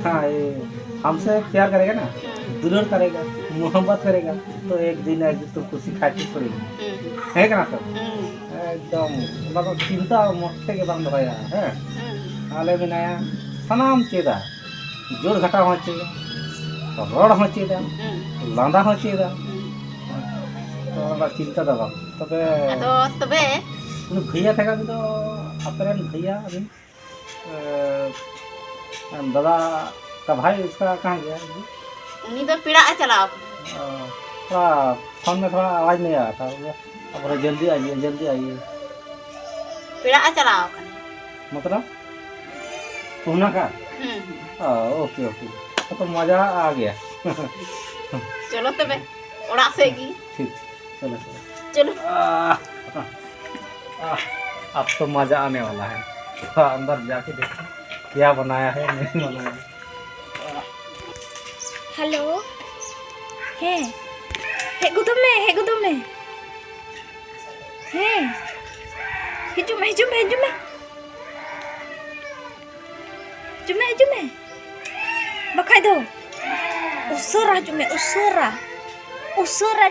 ᱦᱟᱸ, ᱭᱮ, ᱦᱟᱢᱥᱮ ᱯᱭᱟᱨ ᱠᱟᱨᱮᱜᱟ ᱱᱟ, ᱦᱩᱸ᱾ ᱫᱩᱞᱟᱹᱲ ᱠᱟᱨᱮᱜᱟ, ᱦᱩᱸ᱾ ᱢᱚᱦᱚᱵᱵᱚᱛ ᱠᱟᱨᱮᱜᱟ, ᱛᱚ ᱮᱠ ᱫᱤᱱ ᱮᱠ ᱫᱤᱱ ᱛᱩᱢᱠᱳ ᱥᱤᱠᱷᱟᱭ ᱠᱮ ᱯᱚᱲᱮᱜᱟ᱾ ᱦᱩᱸ᱾ ᱦᱮᱸ ᱠᱟᱱᱟ ᱛᱚ? ᱦᱩᱸ᱾ ᱮᱠᱫᱚᱢ, ᱚᱱᱟ ᱫᱚ ᱪᱤᱱᱛᱟ ᱢᱚᱴᱷᱮ ᱜᱮ ᱵᱟᱝ ᱫᱚᱦᱚᱭᱟ, ᱦᱮᱸ? ᱦᱩᱸ᱾ ᱟᱞᱮ ᱢᱮᱱᱟᱭᱟ, ᱥᱟᱱᱟᱢ ᱪᱮᱫᱟ, ᱡᱳᱨ ᱜᱷᱟᱴᱟᱣ ᱦᱚᱸ ᱪᱮᱫᱟ, ᱨᱚᱲ ᱦᱚᱸ ᱪᱮᱫᱟ, ᱦᱩᱸ᱾ ᱞᱟᱸᱫᱟ ᱦᱚᱸ ᱪᱮᱫᱟ᱾ ᱦᱩᱸ᱾ ᱛᱚ, ᱚᱱᱟ ᱪᱤᱱᱛᱟ ᱫᱚ ᱵᱟᱝ᱾ ᱛᱚᱵᱮ ᱟᱫᱚ ᱛᱚᱵᱮ ᱩᱱᱤ ᱵᱷᱟᱹᱭᱟ ᱛᱟᱦᱮᱸ ᱠᱟᱱ ᱫᱚ, ᱟᱯᱮ ᱨᱮᱱ ᱵᱷᱟᱹᱭᱟ, ᱩᱱᱤ, ᱮ, ᱫᱟᱫᱟ ᱠᱟ ᱵᱷᱟᱭ ᱩᱥᱠᱟ ᱠᱟᱦᱟᱸ ᱜᱟᱭᱟ? ᱩᱱᱤ ᱫᱚ ᱯᱮᱲᱟᱜ ᱮ ᱪᱟᱞᱟᱣ ᱟᱠᱟᱱᱟ᱾ ᱚ, ᱛᱷᱚᱲᱟ ᱯᱷᱳᱱ ᱢᱮ, ᱛᱷᱚᱲᱟ ᱟᱣᱟᱡᱽ ᱱᱟᱦᱤᱸ ᱟᱭᱟ ᱛᱷᱟ, ᱟᱵᱚᱨᱮ ᱡᱚᱞᱫᱤ ᱟᱭᱤᱭᱮ, ᱡᱚᱞᱫᱤ ᱟᱭᱤᱭᱮ᱾ ᱯᱮᱲᱟᱜ ᱮ ᱪᱟᱞᱟᱣ ᱟᱠᱟᱱᱟ᱾ ᱢᱚᱛᱞᱚᱵ? ᱯᱩᱱᱟ ᱠᱟ? ᱦᱩᱸ, ᱦᱩᱸ᱾ ᱚ, ᱳᱠᱮ, ᱳᱠᱮ᱾ ᱛᱚ ᱢᱟᱡᱟ ᱟ ᱜᱟᱭᱟ᱾ ᱪᱚᱞᱚ ᱛᱚᱵᱮ, ᱚᱲᱟᱜ ᱥᱮᱫ ᱜᱮ᱾ ᱴᱷᱤᱠ, ᱪᱚᱞᱚ, ᱪᱚᱞᱚ᱾ ᱪᱚᱞᱚ᱾ ᱟᱦ, ᱟᱦ, ᱟᱵ ᱛᱚ ᱢᱟᱡᱟ ᱟᱱᱮ ᱣᱟᱞᱟ ᱦᱟᱭ᱾ ᱛᱷᱚᱲᱟ ᱟᱱᱫᱟᱨ ᱡᱟᱠᱮ ᱫᱮᱠᱷᱮ, ᱠᱭᱟ ᱵᱟᱱᱟᱭᱟ ᱦᱟᱭ, ᱱᱟᱦᱤᱸ ᱵᱟᱱᱟᱭᱟ᱾ ᱦᱮᱞᱳ᱾ ᱦᱮᱸ, ᱦᱮᱡ ᱜᱚᱫᱚᱜ ᱢᱮ, ᱦᱮᱡ ᱜᱚᱫᱚᱜ ᱢᱮ᱾ ᱦᱮᱸ, ᱦᱤᱡᱩᱜ ᱢᱮ, ᱦᱤᱡᱩᱜ ᱢᱮ, ᱦᱤᱡᱩᱜ ᱢᱮ᱾ ᱦᱤᱡᱩᱜ ᱢᱮ, ᱦᱤᱡᱩᱜ ᱢᱮ᱾ ᱵᱟᱠᱷᱟᱡ ᱫᱚ ᱩᱥᱟᱹᱨᱟ ᱦᱤᱡᱩᱜ ᱢᱮ, ᱩᱥᱟᱹᱨᱟ, ᱩᱥᱟᱹᱨᱟ᱾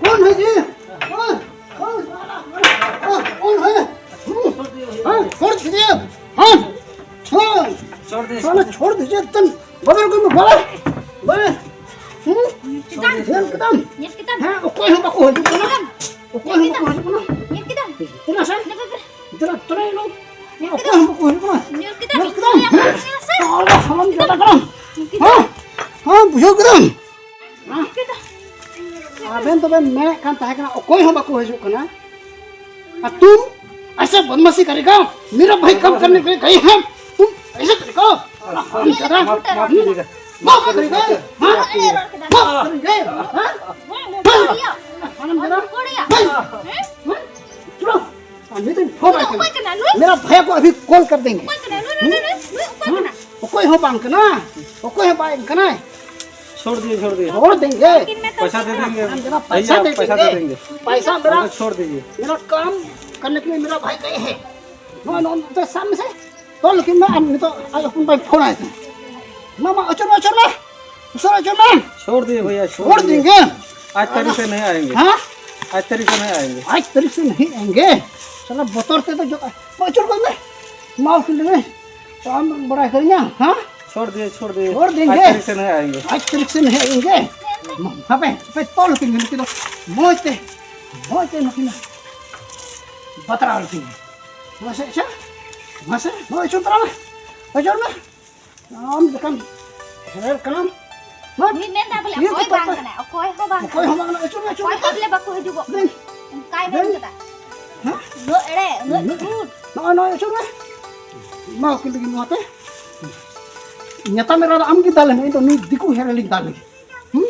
कौन है ये? हाँ, हाँ, हाँ, कौन है? हम्म, हाँ, छोड़ दीजिए। हाँ, हाँ, छोड़ दे, साला छोड़ दे। छोड़ दीजिए, तुम बदल को बदल, बदल। हम्म? छोड़ दे। एकदम। एकदम। हाँ, वो कोई हम को हो चुका ना। वो कोई हम को हो चुका ना। एकदम। इतना सा? ᱧᱮᱞ ᱠᱮᱫᱟᱢ? ᱡᱮᱞᱟ ᱛᱚᱨᱟᱭ ᱞᱚ᱾ ᱧᱮᱞ ᱠᱮᱫᱟᱢ? ᱚᱠᱚᱭ ᱦᱚᱸ ᱵᱟᱠᱚ ᱦᱤᱡᱩᱜ ᱠᱟᱱᱟ᱾ ᱧᱮᱞ ᱠᱮᱫᱟᱢ? ᱧᱮᱞ ᱠᱮᱫᱟᱢ? ᱧᱮᱞ ᱠᱮᱫᱟᱢ? ᱦᱮᱸ? ᱦᱮᱸ, ᱵᱩᱡᱷᱟᱹᱣ ᱠᱮᱫᱟᱢ? ᱦᱮᱸ? ᱟᱵᱮᱱ ᱫᱚᱵᱮᱱ ᱢᱮᱱᱮᱫ ᱠᱟᱱ ᱛᱟᱦᱮᱸ ᱠᱟᱱᱟ, ᱚᱠᱚᱭ ᱦᱚᱸ ᱵᱟᱠᱚ ᱦᱤᱡᱩᱜ ᱠᱟᱱᱟ᱾ ᱟᱨ ᱛᱩᱢ ऐसे बदमाशी करेगा? मेरा भाई काम करने के लिए गए हैं, तुम ऐसे करेगा? हरामजादा। माफ, माफ कीजिएगा। माफ करेगा? हाँ? माफ करेंगे? हाँ? ᱦᱮᱸ? ᱦᱮᱸ? ᱦᱮᱸ? ᱦᱮᱸ? ᱪᱩᱲᱟᱹ᱾ ᱟᱨ ᱱᱤᱛ ᱤᱧ ᱯᱷᱳᱱ ᱟᱭ ᱠᱟᱱᱟ᱾ ᱚᱠᱚᱭ ᱠᱟᱱᱟ ᱱᱩᱭ? मेरा भैया को अभी कॉल कर देंगे। ᱚᱠᱚᱭ ᱠᱟᱱᱟ ᱱᱩᱭ? ᱱᱩᱭ, ᱱᱩᱭ, ᱱᱩᱭ, ᱚᱠᱚᱭ ᱠᱟᱱᱟ? ᱚᱠᱚᱭ ᱦᱚᱸ ᱵᱟᱝ ᱠᱟᱱᱟ, ᱚᱠᱚᱭ ᱦᱚᱸ ᱵᱟᱝ ᱠᱟᱱᱟᱭ᱾ छोड़ दिए, छोड़ दिए। छोड़ देंगे। ᱩᱱᱠᱤᱱ ᱢᱮ ᱛᱚ᱾ पैसा दे देंगे। हम जरा पैसा भैया, दे पैसा देंगे। दे देंगे। पैसा मेरा, हमको छोड़ दीजिए। मेरा काम करने के लिए मेरा भाई गए हैं। ᱱᱚᱣᱟ, ᱱᱚᱣᱟ, ᱱᱚᱛᱮ ᱥᱟᱵ ᱢᱮᱥᱮ᱾ ᱛᱚᱞ ᱠᱤᱱ ᱢᱮ, ᱟᱨ ᱱᱤᱛᱚᱜ ᱟᱡ ᱦᱚᱯᱚᱱ ᱵᱟᱭ ᱯᱷᱳᱱ ᱟᱭ ᱠᱟᱱᱟ᱾ ᱢᱟ, ᱢᱟ, ᱟᱹᱪᱩᱨ ᱢᱮ, ᱟᱹᱪᱩᱨ ᱢᱮ᱾ ᱩᱥᱟᱹᱨᱟ ᱟᱹᱪᱩᱨ ᱢᱮ᱾ छोड़ दिए भैया, छोड़ छोड़ दिए। देंगे। आज तारीख से नहीं आएंगे। हाँ? आज तारीख से नहीं आएंगे। आज तारीख से नहीं आएंगे। साला ᱵᱚᱛᱚᱨ ᱛᱮᱫᱚ ᱡᱚ-, ᱢᱟ, ᱟᱹᱪᱩᱨ ᱠᱚᱜ ᱢᱮ᱾ ᱢᱟ, ᱩᱠᱤᱞ ᱢᱮ᱾ ᱛᱚ ᱟᱢ ᱵᱟᱲᱟᱭ ᱠᱟᱹᱫᱤᱧᱟ, ᱦᱮᱸ? छोड़ दिए, छोड़ दिए। छोड़ देंगे। आज तारीख से नहीं आएंगे। आज तारीख से नहीं आएंगे। ᱦᱟᱯᱮ, ᱦᱟᱯᱮ, ᱛᱚᱞ ᱦᱚᱯᱮ ᱱᱩᱠᱤᱱ ᱫᱚ ᱢᱚᱡᱽ ᱛᱮ, ᱢᱚᱡᱽ ᱛᱮ ᱱᱩᱠᱤᱱ ᱫᱚ ᱵᱟᱛᱨᱟᱣ ᱞᱮᱠᱤᱱ᱾ ᱢᱟᱥᱮ, ᱟᱪᱪᱷᱟ, ᱢᱟᱥᱮ, ᱱᱚᱜᱼᱚᱭ ᱪᱚ ᱛᱟᱨᱟ ᱢᱮ, ᱟᱪᱚᱨ ᱢᱮ᱾ ᱟᱢ ᱞᱮᱠᱟᱱ ᱦᱮᱲᱮᱞ ᱠᱟᱱᱟᱢ᱾ ᱦᱮᱸ? ᱩᱱᱤ ᱢᱮᱱᱫᱟ ᱵᱚᱞᱮ ᱤᱭᱟᱹ ᱚᱠᱚᱭ ᱠᱚ ᱵᱟᱝ ᱯᱟᱛᱟ-, ᱠᱟᱱᱟᱭ, ᱚᱠᱚᱭ ᱦᱚᱸ ᱵᱟᱝ ᱚᱠᱚᱭ ᱦᱚᱸ ᱠᱟᱱᱟᱭ᱾ ᱵᱟᱝ ᱠᱟᱱᱟ, ᱟᱪᱚᱨ ᱢᱮ, ᱟᱪᱚᱨ ᱚᱠᱚᱭ ᱢᱮ᱾ ᱦᱚᱸ ᱵᱚᱞᱮ ᱵᱟᱠᱚ ᱦᱤᱡᱩᱜᱚᱜ ᱫᱮᱱ᱾ ᱠᱟᱱᱟ᱾ ᱚᱱᱠᱟᱭ ᱢᱮᱱ ᱫᱮᱱ᱾ ᱠᱟᱫᱟ᱾ ᱦᱮᱸ? ᱩᱱᱟᱹᱜ ᱮᱲᱮ, ᱩᱱᱟᱹᱜ ᱩᱱᱟᱹᱜ ᱡᱷᱩᱴ᱾ ᱱᱚᱜᱼᱚᱭ, ᱱᱚᱜᱼᱚᱭ ᱟᱪᱚᱨ ᱢᱮ᱾ ᱢᱟ ᱩᱠᱤᱞ ᱞᱟᱹᱜᱤᱫ ᱱᱚᱣᱟ ᱛᱮ᱾ ᱧᱮᱛᱟ ᱢᱮᱨᱟ ᱫᱚ ᱟᱢ ᱜᱮ ᱫᱟᱞᱮ ᱢᱮ, ᱤᱧ ᱫᱚ ᱱᱩᱭ ᱫᱤᱠᱩ ᱦᱮᱲᱮᱞᱤᱧ ᱫᱟᱞ ᱞᱟᱹᱜᱤᱫ᱾ ᱦᱩᱸ?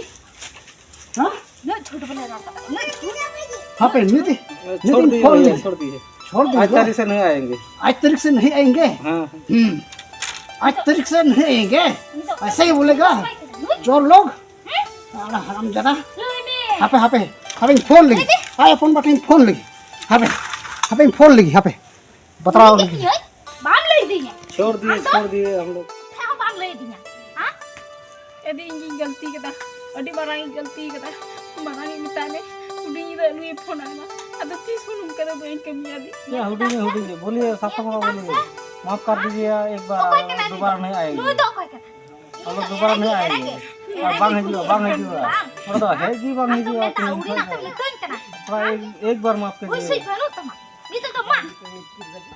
ᱦᱮᱸ? ᱩᱱᱟᱹᱜ ᱡᱷᱩᱴ ᱵᱚᱞᱮ ᱨᱚᱲ ᱠᱟᱫᱟ, ᱩᱱᱟᱹᱜ ᱡᱷᱩᱴ᱾ ᱦᱟᱯᱮ, ᱱᱩᱭ ᱫᱤ-, ᱱᱩᱭ छोड़ ᱫᱤᱧ ᱫᱤᱭᱮ ᱯᱷᱳᱱ भैया, ᱞᱮᱜᱮ᱾ छोड़ दिए। छोड़ ᱫᱤᱧ ᱟᱡ ᱫᱚ᱾ ᱛᱟᱹᱨᱤᱠᱷ ᱥᱮ ᱱᱩᱭ ᱟᱭᱮᱸᱜᱮ᱾ ᱟᱡ ᱛᱟᱹᱨᱤᱠᱷ ᱥᱮ ᱱᱩᱭ ᱟᱭᱮᱸᱜᱮ? ᱦᱮᱸ᱾ ᱦᱩᱸ᱾ ᱟᱡ ᱛᱟᱹᱨᱤᱠᱷ ᱥᱮ ᱱᱩᱭ ᱟᱭᱮᱸᱜᱮ? ᱩᱱᱤ ᱫᱚ ᱮᱥᱮ ᱦᱤ ᱵᱚᱞᱮᱜᱟ᱾ ᱱᱩᱭ ᱫᱚ ᱪᱳᱨ ᱞᱳᱜ᱾ ᱦᱮᱸ? ᱟᱲᱟ ᱦᱟᱨᱟᱢ ᱡᱟᱫᱟ᱾ ᱞᱟᱹᱭ ᱢᱮ᱾ ᱦᱟᱯᱮ, ᱦᱟᱯᱮ, ᱦᱟᱯᱮᱧ ᱯᱷᱳᱱ ᱞᱮᱜᱮ᱾ ᱞᱟᱹᱭ ᱢᱮ᱾ ᱟᱡ ᱦᱚᱯᱚᱱ ᱵᱟ ᱴᱷᱮᱱ ᱯᱷᱳᱱ ᱞᱮᱜᱮ᱾ ᱦᱟᱯᱮ, ᱦᱟᱯᱮᱧ ᱯᱷᱳᱱ ᱞᱮᱜᱮ, ᱦᱟᱯᱮ᱾ ᱵᱟᱛᱨᱟᱣ ᱞᱮᱜᱮ᱾ ᱤᱭᱟᱹ, ᱵᱟᱢ ᱞᱟᱹᱭ ᱫᱤᱧᱟ᱾ छोड़ दिए, ᱟᱢ ᱫᱚ? छोड़ दिए हम लोग। ᱟᱢ ᱦᱚᱸ ᱵᱟᱢ ᱞᱟᱹᱭ ᱫᱤᱧᱟ᱾ ᱦᱮᱸ? ᱮᱫᱤ, ᱤᱧ ᱜᱤᱧ ᱜᱟᱹᱞᱛᱤ ᱠᱟᱫᱟ, ᱟᱹᱰᱤ ᱢᱟᱨᱟᱝ ᱤᱧ ᱜᱟᱹᱞᱛᱤ ᱠᱟᱫᱟ᱾ ᱢᱟᱨᱟᱝ ᱤᱧ ᱢᱮᱛᱟᱭ ᱢᱮ, ᱦᱩᱰᱤᱧ ᱨᱮ ᱱᱩᱭᱮ ᱯᱷᱳᱱ ᱟᱭ ᱢᱟ᱾ ᱟᱫᱚ ᱛᱤᱥ ᱦᱚᱸ ᱱᱚᱝᱠᱟ ᱫᱚ ᱵᱟᱹᱧ ᱠᱟᱹᱢᱤᱭᱟ ᱫᱤ᱾ ᱪᱮᱫ ᱦᱩᱰᱤᱧ ᱦᱩᱰᱤᱧ? बोलिए, साफ साफ बोलिए। माफ कर दीजिए एक बार, ᱚᱠᱚᱭ ᱠᱟᱱᱟᱭ ᱱᱩᱭ ᱫᱚ? दोबारा नहीं आएंगे। ᱱᱩᱭ ᱫᱚ ᱚᱠᱚᱭ ᱠᱟᱱᱟᱭ? ᱟᱫᱚ ᱫᱚᱵᱟᱨ ᱱᱩᱭ ᱟᱭ ᱜᱮ᱾ ᱟᱨ ᱵᱟᱝ ᱦᱤᱡᱩᱜᱼᱟ, ᱵᱟᱝ ᱦᱤᱡᱩᱜᱼᱟ᱾ ᱚᱱᱟ ᱫᱚ ᱦᱮᱡ ᱜᱮ ᱵᱟᱝ ᱦᱤᱡᱩᱜᱼᱟ, ᱛᱤᱦᱤᱧ ᱠᱷᱚᱱ ᱫᱚ᱾ ᱛᱷᱚᱲᱟ ᱮᱠ, ᱮᱠ ᱵᱟᱨ ᱢᱟᱯ ᱠᱟᱛᱮ᱾ ᱵᱟᱹᱱᱩᱜ ᱛᱟᱢᱟ᱾ ᱱᱤᱛᱚᱜ ᱫᱚ ᱢᱟ᱾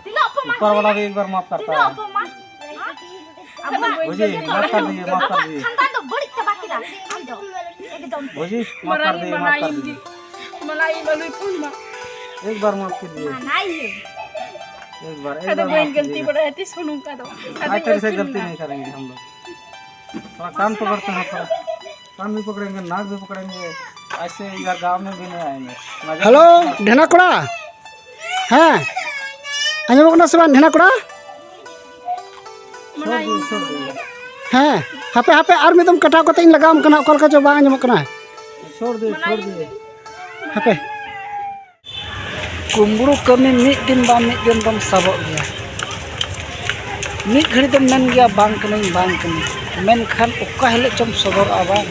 ᱛᱤᱱᱟᱹᱜ ᱚᱯᱚᱢᱟᱱ? ᱩᱯᱚᱨ ᱣᱟᱞᱟ ᱜᱮ ᱮᱠ ᱵᱟᱨ ᱢᱟᱯ ᱠᱟᱨᱛᱟ ᱛᱤᱱᱟᱹᱜ ᱦᱟᱭ᱾ ᱚᱯᱚᱢᱟᱱ? ᱟᱵᱚ ᱵᱩᱡᱷᱤ, ᱢᱟᱯ ᱠᱟᱨ ᱫᱤᱭᱮ, ᱢᱟᱯ ᱠᱟᱨ ᱟᱵᱚᱣᱟᱜ ᱫᱤᱭᱮ᱾ ᱠᱷᱟᱱᱫᱟᱱ ᱫᱚ ᱵᱟᱹᱲᱤᱡ ᱪᱟᱵᱟ ᱠᱮᱫᱟ ᱟᱢ ᱫᱚ᱾ ᱮᱠᱫᱚᱢ᱾ ᱵᱩᱡᱷᱤ, ᱢᱟᱯ ᱠᱟᱨ ᱫᱤᱭᱮ, ᱢᱟᱯ ᱠᱟᱨ ᱫᱤᱭᱮ᱾ ᱢᱟᱱᱟᱭᱤᱧ ᱜᱮ᱾ ᱢᱟᱱᱟᱭᱤᱧ ᱟᱞᱚᱭ ᱯᱷᱳᱱ ᱢᱟ᱾ ᱮᱠ ᱵᱟᱨ ᱢᱟᱯ ᱠᱟᱨ ᱫᱤᱭᱮ᱾ ᱢᱟᱱᱟᱭᱤᱧ᱾ एक बार, एक ᱟᱫᱚ ᱵᱟᱨ ᱵᱟᱹᱧ ᱢᱟᱯ ᱜᱟᱹᱞᱛᱤ ᱠᱤᱡᱤᱭᱮᱜᱟ। ᱵᱟᱲᱟᱭᱟ, ᱛᱤᱥ ᱦᱚᱸ ᱱᱚᱝᱠᱟ ᱫᱚ᱾ ᱟᱫᱚ आज तेरे से गलती नहीं करेंगे हम लोग। थोड़ा कान पकड़ते हैं, थोड़ा कान भी पकड़ेंगे, नाक भी पकड़ेंगे। ऐसे इधर गांव में भी नहीं आएंगे। मजा हेलो, ढेना कोड़ा। ᱦᱮᱸ, ᱟᱸᱡᱚᱢᱚᱜ ᱠᱟᱱᱟ ᱥᱮ ᱵᱟᱝ, ᱰᱷᱮᱱᱟ ᱠᱚᱲᱟ? छोड़ दीजिए, छोड़ दीजिए। ᱦᱮᱸ, ᱦᱟᱯᱮ, ᱦᱟᱯᱮ, ᱟᱨ ᱢᱤᱫ ᱫᱚᱢ ᱠᱟᱴᱟᱣ ᱠᱟᱛᱮ ᱤᱧ ᱞᱟᱜᱟᱣᱟᱢ ᱠᱟᱱᱟ, ᱚᱠᱟ ᱞᱮᱠᱟ ᱪᱚ ᱵᱟᱝ ᱟᱸᱡᱚᱢᱚᱜ ᱠᱟᱱᱟ᱾ छोड़ दीजिए, छोड़ दीजिए। ᱦᱟᱯᱮ᱾ ᱠᱩᱢᱵᱽᱲᱩ ᱠᱟᱹᱢᱤ ᱢᱤᱫ ᱫᱤᱱ ᱵᱟᱝ ᱢᱤᱫ ᱫᱤᱱ ᱫᱚᱢ ᱥᱟᱵᱚᱜ ᱜᱮᱭᱟ᱾ ᱢᱤᱫ ᱜᱷᱟᱹᱲᱤ ᱫᱚᱢ ᱢᱮᱱ ᱜᱮᱭᱟ, "ᱵᱟᱝ ᱠᱟᱹᱱᱟᱹᱧ, ᱵᱟᱝ ᱠᱟᱹᱱᱟᱹᱧ", ᱢᱮᱱᱠᱷᱟᱱ ᱚᱠᱟ ᱦᱤᱞᱳᱜ ᱪᱚᱢ ᱥᱚᱫᱚᱨᱚᱜᱼᱟ ᱵᱟᱝ,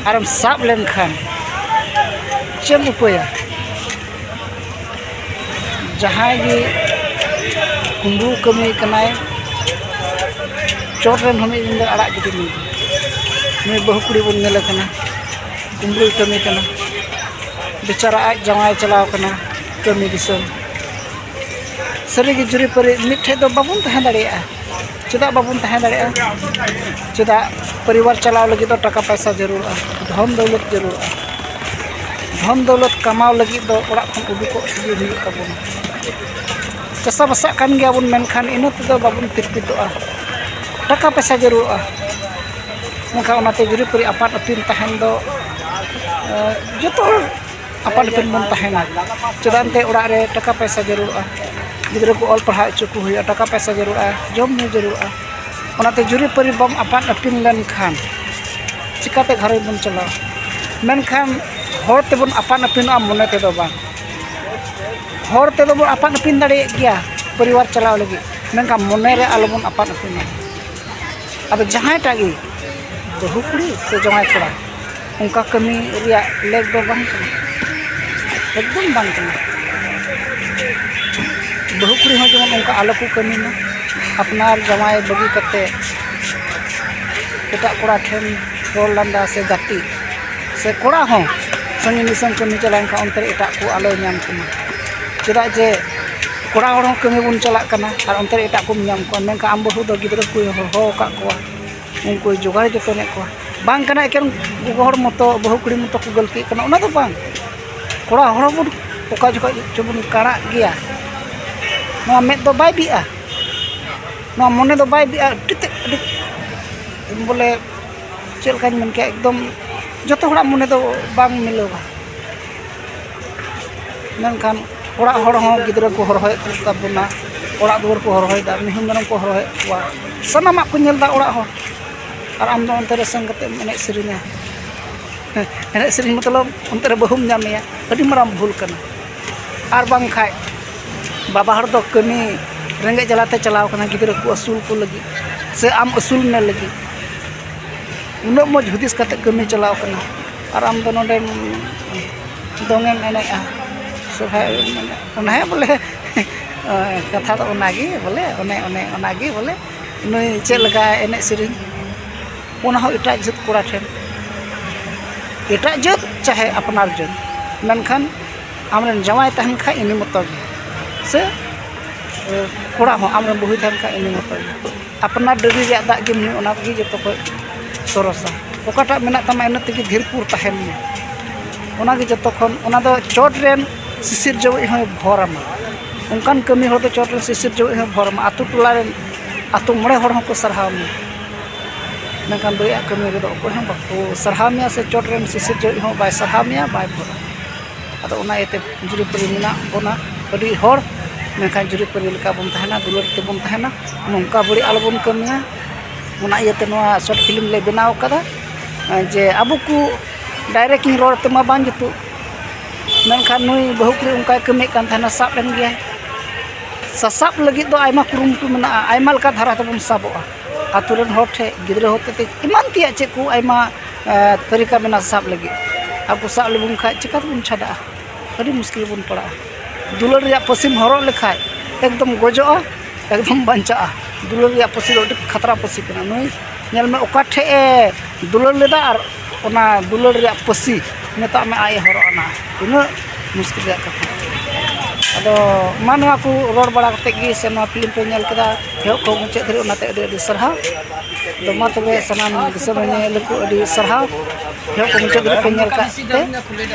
ᱟᱨᱮᱢ ᱥᱟᱵ ᱞᱮᱱᱠᱷᱟᱱ ᱪᱮᱫ ᱮᱢ ᱩᱯᱟᱹᱭᱟ? ᱡᱟᱦᱟᱸᱭ ᱜᱮ ᱠᱩᱢᱵᱽᱲᱩ ᱠᱟᱹᱢᱤ ᱠᱟᱱᱟᱭ, ᱪᱚᱴ ᱨᱮᱱ ᱦᱚᱸ ᱢᱤᱫ ᱫᱤᱱ ᱫᱚ ᱟᱲᱟᱜ ᱜᱤᱰᱤ ᱢᱮ᱾ ᱱᱩᱭ ᱵᱟᱹᱦᱩ ᱠᱩᱲᱤ ᱵᱚᱱ ᱧᱮᱞᱮ ᱠᱟᱱᱟ, ᱠᱩᱢᱵᱽᱲᱩᱭ ᱠᱟᱹᱢᱤ ᱠᱟᱱᱟ, ᱵᱮᱪᱟᱨᱟ ᱟᱡ ᱡᱟᱶᱟᱭ ᱪᱟᱞᱟᱣ ᱠᱟᱱᱟ ᱠᱟᱹᱢᱤ ᱫᱤᱥᱚᱢ᱾ ᱥᱟᱹᱨᱤᱜᱮ ᱡᱩᱨᱤᱯᱟᱹᱨᱤ ᱢᱤᱫ ᱴᱷᱮᱡ ᱫᱚ ᱵᱟᱵᱚᱱ ᱛᱟᱦᱮᱸ ᱫᱟᱲᱮᱭᱟᱜᱼᱟ᱾ ᱪᱮᱫᱟᱜ ᱵᱟᱵᱚᱱ ᱛᱟᱦᱮᱸ ᱫᱟᱲᱮᱭᱟᱜᱼᱟ? ᱪᱮᱫᱟᱜ? ᱯᱚᱨᱤᱵᱟᱨ ᱪᱟᱞᱟᱣ ᱞᱟᱹᱜᱤᱫ ᱫᱚ ᱴᱟᱠᱟ ᱯᱚᱭᱥᱟ ᱡᱟᱹᱨᱩᱲᱚᱜᱼᱟ, ᱫᱷᱚᱱ ᱫᱚᱣᱞᱚᱛ ᱡᱟᱹᱨᱩᱲᱚᱜᱼᱟ᱾ ᱫᱷᱚᱱ ᱫᱚᱣᱞᱚᱛ ᱠᱟᱢᱟᱣ ᱞᱟᱹᱜᱤᱫ ᱫᱚ ᱚᱲᱟᱜ ᱠᱷᱚᱱ ᱩᱰᱩᱠᱚᱜ ᱛᱮᱜᱮ ᱦᱩᱭᱩᱜ ᱛᱟᱵᱚᱱᱟ᱾ ᱪᱟᱥᱟᱵᱟᱥᱟᱜ ᱠᱟᱱ ᱜᱮᱭᱟᱵᱚᱱ, ᱢᱮᱱᱠᱷᱟᱱ ᱤᱱᱟᱹ ᱛᱮᱫᱚ ᱵᱟᱵᱚᱱ ᱛᱤᱨᱯᱤᱛᱚᱜᱼᱟ᱾ ᱴᱟᱠᱟ ᱯᱚᱭᱥᱟ ᱡᱟᱹᱨᱩᱲᱚᱜᱼᱟ, ᱢᱮᱱᱠᱷᱟᱱ ᱚᱱᱟᱛᱮ ᱡᱩᱨᱤᱯᱟᱹᱨᱤ ᱟᱯᱟᱱ ᱟᱹᱯᱤᱱ ᱛᱟᱦᱮᱱ ᱫᱚ, ᱮ, ᱡᱚᱛᱚ ᱦᱚᱲ ᱟᱯᱟᱱ ᱟᱹᱯᱤᱱ ᱵᱚᱱ ᱛᱟᱦᱮᱱᱟ᱾ ᱪᱮᱫᱟᱜ ᱮᱱᱛᱮ ᱚᱲᱟᱜ ᱨᱮ ᱴᱟᱠᱟ ᱯᱚᱭᱥᱟ ᱡᱟᱹᱨᱩᱲᱚᱜᱼᱟ, ᱜᱤᱫᱽᱨᱟᱹ ᱠᱚ ᱚᱞ ᱯᱟᱲᱦᱟᱣ ᱦᱚᱪᱚ ᱠᱚ ᱦᱩᱭᱩᱜᱼᱟ, ᱴᱟᱠᱟ ᱯᱚᱭᱥᱟ ᱡᱟᱹᱨᱩᱲᱚᱜᱼᱟ, ᱡᱚᱢ ᱧᱩ ᱡᱟᱹᱨᱩᱲᱚᱜᱼᱟ᱾ ᱚᱱᱟᱛᱮ ᱡᱩᱨᱤᱯᱟᱹᱨᱤ ᱵᱟᱢ ᱟᱯᱟᱱ ᱟᱹᱯᱤᱱ ᱞᱮᱱᱠᱷᱟᱱ ᱪᱤᱠᱟᱹᱛᱮ ᱜᱷᱟᱨᱚᱸᱡᱽ ᱵᱚᱱ ᱪᱟᱞᱟᱣᱟ? ᱢᱮᱱᱠᱷᱟᱱ ᱦᱚᱲ ᱛᱮᱵᱚᱱ ᱟᱯᱟᱱ ᱟᱹᱯᱤᱱᱚᱜᱼᱟ, ᱢᱚᱱᱮ ᱛᱮᱫᱚ ᱵᱟᱝ᱾ ᱦᱚᱲ ᱛᱮᱫᱚ ᱵᱚᱱ ᱟᱯᱟᱱ ᱟᱹᱯᱤᱱ ᱫᱟᱲᱮᱭᱟᱜ ᱜᱮᱭᱟ ᱯᱚᱨᱤᱵᱟᱨ ᱪᱟᱞᱟᱣ ᱞᱟᱹᱜᱤᱫ, ᱢᱮᱱᱠᱷᱟᱱ ᱢᱚᱱᱮ ᱨᱮ ᱟᱞᱚᱵᱚᱱ ᱟᱯᱟᱱ ᱟᱹᱯᱤᱱᱚᱜᱼᱟ᱾ ᱟᱫᱚ ᱡᱟᱦᱟᱸᱭᱴᱟᱜ ᱜᱮ ᱵᱟᱹᱦᱩ ᱠᱩᱲᱤ ᱥᱮ ᱡᱟᱶᱟᱭ ᱠᱚᱲᱟ ᱚᱱᱠᱟ ᱠᱟᱹᱢᱤ ᱨᱮᱭᱟᱜ ᱞᱮᱠ ᱫᱚ ᱵᱟᱝ ᱠᱟᱱᱟ, ᱮᱠᱫᱚᱢ ᱵᱟᱝ ᱠᱟᱱᱟ᱾ ᱵᱟᱹᱦᱩ ᱠᱩᱲᱤ ᱦᱚᱸ ᱡᱮᱢᱚᱱ ᱚᱱᱠᱟ ᱟᱞᱚ ᱠᱚ ᱠᱟᱹᱢᱤ ᱢᱟ, ᱟᱯᱱᱟᱨ ᱡᱟᱶᱟᱭ ᱵᱟᱹᱜᱤ ᱠᱟᱛᱮ ᱮᱴᱟᱜ ᱠᱚᱲᱟ ᱴᱷᱮᱱ ᱨᱚᱲ ᱞᱟᱸᱫᱟ ᱥᱮ ᱜᱟᱛᱮ ᱥᱮ ᱠᱚᱲᱟ ᱦᱚᱸ ᱥᱟᱺᱜᱤᱧ ᱫᱤᱥᱚᱢ ᱠᱟᱹᱢᱤ ᱪᱟᱞᱟᱣ ᱞᱮᱱᱠᱷᱟᱱ ᱚᱱᱛᱮ ᱨᱮ ᱮᱴᱟᱜ ᱠᱚ ᱟᱞᱚᱭ ᱧᱟᱢ ᱠᱚᱢᱟ᱾ ᱪᱮᱫᱟᱜ ᱡᱮ ᱠᱚᱲᱟ ᱦᱚᱲ ᱦᱚᱸ ᱠᱟᱹᱢᱤ ᱵᱚᱱ ᱪᱟᱞᱟᱜ ᱠᱟᱱᱟ ᱟᱨ ᱚᱱᱛᱮ ᱨᱮ ᱮᱴᱟᱜ ᱠᱚᱢ ᱧᱟᱢ ᱠᱚᱣᱟ, ᱢᱮᱱᱠᱷᱟᱱ ᱟᱢ ᱵᱟᱹᱦᱩ ᱫᱚ ᱜᱤᱫᱽᱨᱟᱹ ᱠᱚᱭ ᱦᱚᱦᱚ ᱟᱠᱟᱫ ᱠᱚᱣᱟ, ᱩᱱᱠᱩᱭ ᱡᱚᱜᱟᱣ ᱡᱚᱛᱚᱱᱮᱫ ᱠᱚᱣᱟ᱾ ᱵᱟᱝ ᱠᱟᱱᱟ ᱮᱠᱮᱱ ᱜᱚᱜᱚ ᱦᱚᱲ ᱢᱚᱛᱚ, ᱵᱟᱹᱦᱩ ᱠᱩᱲᱤ ᱢᱚᱛᱚ ᱠᱚ ᱜᱟᱹᱞᱛᱤᱜ ᱠᱟᱱᱟ, ᱚᱱᱟ ᱫᱚ ᱵᱟᱝ᱾ ᱠᱚᱲᱟ ᱦᱚᱲ ᱦᱚᱸᱵᱚᱱ ᱚᱠᱟ ᱡᱚᱠᱷᱚᱡ ᱪᱚᱵᱚᱱ ᱠᱟᱲᱟᱜ ᱜᱮᱭᱟ, ᱱᱚᱣᱟ ᱢᱮᱫ ᱫᱚ ᱵᱟᱭ ᱵᱤᱜᱼᱟ, ᱱᱚᱣᱟ ᱢᱚᱱᱮ ᱫᱚ ᱵᱟᱭ ᱵᱤᱜᱼᱟ᱾ ᱟᱹᱰᱤ ᱛᱮᱫ, ᱟᱹᱰᱤ ᱵᱚᱞᱮ ᱪᱮᱫ ᱞᱮᱠᱟᱧ ᱢᱮᱱ ᱠᱮᱭᱟ, ᱮᱠᱫᱚᱢ ᱡᱚᱛᱚ ᱦᱚᱲᱟᱜ ᱢᱚᱱᱮ ᱫᱚ ᱵᱟᱝ ᱢᱤᱞᱟᱹᱣᱟ᱾ ᱢᱮᱱᱠᱷᱟᱱ ᱚᱲᱟᱜ ᱦᱚᱲ ᱦᱚᱸ ᱜᱤᱫᱽᱨᱟᱹ ᱠᱚ ᱦᱚᱨᱦᱚᱭᱮᱫ ᱠᱚ ᱛᱟᱵᱚᱱᱟ, ᱚᱲᱟᱜ ᱫᱩᱣᱟᱹᱨ ᱠᱚ ᱦᱚᱨᱦᱚᱭᱮᱫᱟ, ᱢᱤᱦᱩ ᱢᱮᱨᱚᱢ ᱠᱚ ᱦᱚᱨᱦᱚᱭᱮᱫ ᱠᱚᱣᱟ, ᱥᱟᱱᱟᱢᱟᱜ ᱠᱚ ᱧᱮᱞ ᱮᱫᱟ ᱚᱲᱟᱜ ᱦᱚᱲ᱾ ᱟᱨ ᱟᱢ ᱫᱚ ᱚᱱᱛᱮ ᱨᱮ ᱥᱮᱱ ᱠᱟᱛᱮᱫ ᱮᱢ ᱮᱱᱮᱡ ᱥᱮᱨᱮᱧᱟ᱾ ᱮᱱᱮᱡ ᱥᱮᱨᱮᱧ ᱢᱚᱛᱞᱚᱵ ᱚᱱᱛᱮ ᱨᱮ ᱵᱟᱹᱦᱩᱢ ᱧᱟᱢᱮᱭᱟ, ᱟᱹᱰᱤ ᱢᱟᱨᱟᱝ ᱵᱷᱩᱞ ᱠᱟᱱᱟ᱾ ᱟᱨ ᱵᱟᱝᱠᱷᱟᱡ ᱵᱟᱵᱟ ᱦᱚᱲ ᱫᱚ ᱠᱟᱹᱢᱤ ᱨᱮᱸᱜᱮᱡ ᱡᱟᱞᱟᱛᱮ ᱪᱟᱞᱟᱣ ᱠᱟᱱᱟ ᱜᱤᱫᱽᱨᱟᱹ ᱠᱚ ᱟᱹᱥᱩᱞ ᱠᱚ ᱞᱟᱹᱜᱤᱫ, ᱥᱮ ᱟᱢ ᱟᱹᱥᱩᱞ ᱢᱮ ᱞᱟᱹᱜᱤᱫ᱾ ᱩᱱᱟᱹᱜ ᱢᱚᱡᱽ ᱦᱩᱫᱤᱥ ᱠᱟᱛᱮ ᱠᱟᱹᱢᱤ ᱪᱟᱞᱟᱣ ᱠᱟᱱᱟ, ᱟᱨ ᱟᱢ ᱫᱚ ᱱᱚᱰᱮᱢ ᱫᱚᱝ ᱮᱢ ᱮᱱᱮᱡᱼᱟ, ᱥᱚᱨᱦᱟᱭ ᱮᱱᱮᱡ, ᱚᱱᱟ ᱦᱚᱸ ᱵᱚᱞᱮ ᱠᱟᱛᱷᱟ ᱫᱚ ᱚᱱᱟᱜᱮ ᱵᱚᱞᱮ, ᱚᱱᱮ ᱚᱱᱮ ᱚᱱᱟᱜᱮ ᱵᱚᱞᱮ ᱱᱩᱭ ᱪᱮᱫ ᱞᱮᱠᱟ ᱮᱱᱮᱡ ᱥᱮᱨᱮᱧ, ᱚᱱᱟ ᱦᱚᱸ ᱮᱴᱟᱜ ᱡᱟᱹᱛ ᱠᱚᱲᱟ ᱴᱷᱮᱱ, ᱮᱴᱟᱜ ᱡᱟᱹᱛ ᱪᱟᱦᱮ ᱟᱯᱱᱟᱨ ᱡᱟᱹᱛ, ᱢᱮᱱᱠᱷᱟᱱ ᱟᱢᱨᱮᱱ ᱡᱟᱶᱟᱭ ᱛᱟᱦᱮᱱ ᱠᱷᱟᱡ ᱤᱱᱟᱹ ᱢᱚᱛᱚ ᱜᱮ, ᱥᱮ ᱠᱚᱲᱟ ᱦᱚᱸ ᱟᱢᱨᱮᱱ ᱵᱟᱹᱦᱩᱭ ᱛᱟᱦᱮᱱ ᱠᱷᱟᱡ ᱤᱱᱟᱹ ᱢᱚᱛᱚ ᱜᱮ᱾ ᱟᱯᱱᱟᱨ ᱰᱟᱹᱰᱤ ᱨᱮᱭᱟᱜ ᱫᱟᱜ ᱜᱮᱢ ᱧᱩᱭ, ᱚᱱᱟ ᱜᱮ ᱡᱚᱛᱚ ᱠᱷᱚᱡ ᱥᱚᱨᱚᱥᱟ᱾ ᱚᱠᱟᱴᱟᱜ ᱢᱮᱱᱟᱜ ᱛᱟᱢᱟ ᱤᱱᱟᱹ ᱛᱮᱜᱮ ᱫᱷᱤᱨ ᱯᱩᱨ ᱛᱟᱦᱮᱱ ᱢᱮ, ᱚᱱᱟᱜᱮ ᱡᱚᱛᱚ ᱠᱷᱚᱱ᱾ ᱚᱱᱟ ᱫᱚ ᱪᱚᱴ ᱨᱮᱱ ᱥᱤᱥᱤᱨ ᱡᱟᱹᱣᱤᱡ ᱦᱚᱸᱭ ᱵᱷᱚᱨ ᱟᱢᱟ, ᱚᱱᱠᱟᱱ ᱠᱟᱹᱢᱤ ᱦᱚᱲ ᱫᱚ ᱪᱚᱴ ᱨᱮᱱ ᱥᱤᱥᱤᱨ ᱡᱟᱹᱣᱤᱡ ᱦᱚᱸᱭ ᱵᱷᱚᱨ ᱟᱢᱟ᱾ ᱟᱛᱳ ᱴᱚᱞᱟ ᱨᱮᱱ, ᱟᱛᱳ ᱢᱚᱬᱮ ᱦᱚᱲ ᱦᱚᱸᱠᱚ ᱥᱟᱨᱦᱟᱣ ᱢᱮᱭᱟ᱾ ᱢᱮᱱᱠᱷᱟᱱ ᱵᱟᱹᱲᱤᱡᱟᱜ ᱠᱟᱹᱢᱤ ᱨᱮᱫᱚ ᱚᱠᱚᱭ ᱦᱚᱸ ᱵᱟᱠᱚ ᱥᱟᱨᱦᱟᱣ ᱢᱮᱭᱟ, ᱥᱮ ᱪᱚᱴ ᱨᱮᱱ ᱥᱤᱥᱤᱨ ᱡᱟᱹᱣᱤᱡ ᱦᱚᱸ ᱵᱟᱭ ᱥᱟᱨᱦᱟᱣ ᱢᱮᱭᱟ, ᱵᱟᱭ ᱵᱷᱚᱨᱟ᱾ ᱟᱫᱚ ᱚᱱᱟ ᱤᱭᱟᱹᱛᱮ ᱡᱩᱨᱤᱯᱟᱹᱨᱤ ᱢᱮᱱᱟᱜ ᱵᱚᱱᱟ ᱟᱹᱰᱤ ᱦᱚᱲ, ᱢᱮᱱᱠᱷᱟᱱ ᱡᱩᱨᱤᱯᱟᱹᱨᱤ ᱞᱮᱠᱟ ᱵᱚᱱ ᱛᱟᱦᱮᱱᱟ, ᱫᱩᱞᱟᱹᱲ ᱛᱮᱵᱚᱱ ᱛᱟᱦᱮᱱᱟ, ᱱᱚᱝᱠᱟ ᱵᱟᱹᱲᱤᱡ ᱟᱞᱚᱵᱚᱱ ᱠᱟᱹᱢᱤᱭᱟ᱾ ᱚᱱᱟ ᱤᱭᱟᱹᱛᱮ ᱱᱚᱣᱟ ᱥᱚᱨᱴ ᱯᱷᱤᱞᱢ ᱞᱮ ᱵᱮᱱᱟᱣ ᱠᱟᱫᱟ, ᱡᱮ ᱟᱵᱚ ᱠᱚ ᱰᱟᱭᱨᱮᱠᱴ ᱤᱧ ᱨᱚᱲ ᱛᱮᱢᱟ ᱵᱟᱝ ᱡᱩᱛᱩᱜ, ᱢᱮᱱᱠᱷᱟᱱ ᱱᱩᱭ ᱵᱟᱹᱦᱩ ᱠᱩᱲᱤ ᱚᱱᱠᱟᱭ ᱠᱟᱹᱢᱤᱭᱮᱫ ᱠᱟᱱ ᱛᱟᱦᱮᱱᱟ, ᱥᱟᱵ ᱮᱱ ᱜᱮᱭᱟᱭ᱾ ᱥᱟᱥᱟᱵ ᱞᱟᱹᱜᱤᱫ ᱫᱚ ᱟᱭᱢᱟ ᱠᱩᱨᱩᱢᱩᱴᱩ ᱢᱮᱱᱟᱜᱼᱟ, ᱟᱭᱢᱟ ᱞᱮᱠᱟ ᱫᱷᱟᱨᱟ ᱛᱮᱵᱚᱱ ᱥᱟᱵᱚᱜᱼᱟ᱾ ᱟᱛᱳ ᱨᱮᱱ ᱦᱚᱲ ᱴᱷᱮᱡ, ᱜᱤᱫᱽᱨᱟᱹ ᱦᱚᱛᱮᱛᱮ, ᱮᱢᱟᱱ ᱛᱮᱭᱟᱜ ᱪᱮᱫ ᱠᱚ ᱟᱭᱢᱟ, ᱮ, ᱛᱟᱹᱨᱤᱠᱟ ᱢᱮᱱᱟᱜᱼᱟ ᱥᱟᱵ ᱞᱟᱹᱜᱤᱫ᱾ ᱟᱨ ᱠᱚ ᱥᱟᱵ ᱞᱮᱵᱚᱱ ᱠᱷᱟᱡ ᱪᱤᱠᱟ ᱛᱮᱵᱚᱱ ᱪᱷᱟᱰᱟᱜᱼᱟ? ᱟᱹᱰᱤ ᱢᱩᱥᱠᱤᱞ ᱨᱮᱵᱚᱱ ᱯᱟᱲᱟᱜᱼᱟ᱾ ᱫᱩᱞᱟᱹᱲ ᱨᱮᱭᱟᱜ ᱯᱟᱹᱥᱤᱢ ᱦᱚᱨᱚᱜ ᱞᱮᱠᱷᱟᱡ ᱮᱠᱫᱚᱢ ᱜᱚᱡᱚᱜᱼᱟ, ᱮᱠᱫᱚᱢ ᱵᱟᱧᱪᱟᱜᱼᱟ᱾ ᱫᱩᱞᱟᱹᱲ ᱨᱮᱭᱟᱜ ᱯᱟᱹᱥᱤ ᱫᱚ ᱟᱹᱰᱤ ᱠᱷᱟᱛᱨᱟ ᱯᱟᱹᱥᱤ ᱠᱟᱱᱟ᱾ ᱱᱩᱭ ᱧᱮᱞ ᱢᱮ, ᱚᱠᱟ ᱴᱷᱮᱡ ᱮ ᱫᱩᱞᱟᱹᱲ ᱞᱮᱫᱟ ᱟᱨ ᱚᱱᱟ ᱫᱩᱞᱟᱹᱲ ᱨᱮᱭᱟᱜ ᱯᱟᱹᱥᱤ ᱢᱮᱛᱟᱜ ᱢᱮ ᱟᱡ ᱮ ᱦᱚᱨᱚᱜ ᱟᱱᱟ᱾ ᱛᱤᱱᱟᱹᱜ ᱢᱩᱥᱠᱤᱞ ᱨᱮᱭᱟᱜ ᱠᱟᱛᱷᱟ᱾ ᱟᱫᱚ ᱢᱟ, ᱱᱚᱣᱟ ᱠᱚ ᱨᱚᱲ ᱵᱟᱲᱟ ᱠᱟᱛᱮ ᱜᱮ ᱥᱮ ᱱᱚᱣᱟ ᱯᱷᱤᱞᱢ ᱯᱮ ᱧᱮᱞ ᱠᱮᱫᱟ ᱮᱦᱚᱵ ᱠᱷᱚᱱ ᱢᱩᱪᱟᱹᱫ ᱫᱷᱟᱹᱨᱤᱡ, ᱚᱱᱟᱛᱮ ᱟᱹᱰᱤ ᱟᱹᱰᱤ ᱥᱟᱨᱦᱟᱣ᱾ ᱟᱫᱚ ᱢᱟ ᱛᱚᱵᱮ ᱥᱟᱱᱟᱢ ᱫᱤᱥᱚᱢ ᱨᱮ ᱧᱮᱧᱮᱞ ᱠᱚ ᱟᱹᱰᱤ ᱥᱟᱨᱦᱟᱣ, ᱮᱦᱚᱵ ᱠᱷᱚᱱ ᱢᱩᱪᱟᱹᱫ ᱫᱷᱟᱹᱨᱤᱡ ᱯᱮ ᱧᱮᱞ ᱠᱟᱜ ᱛᱮ᱾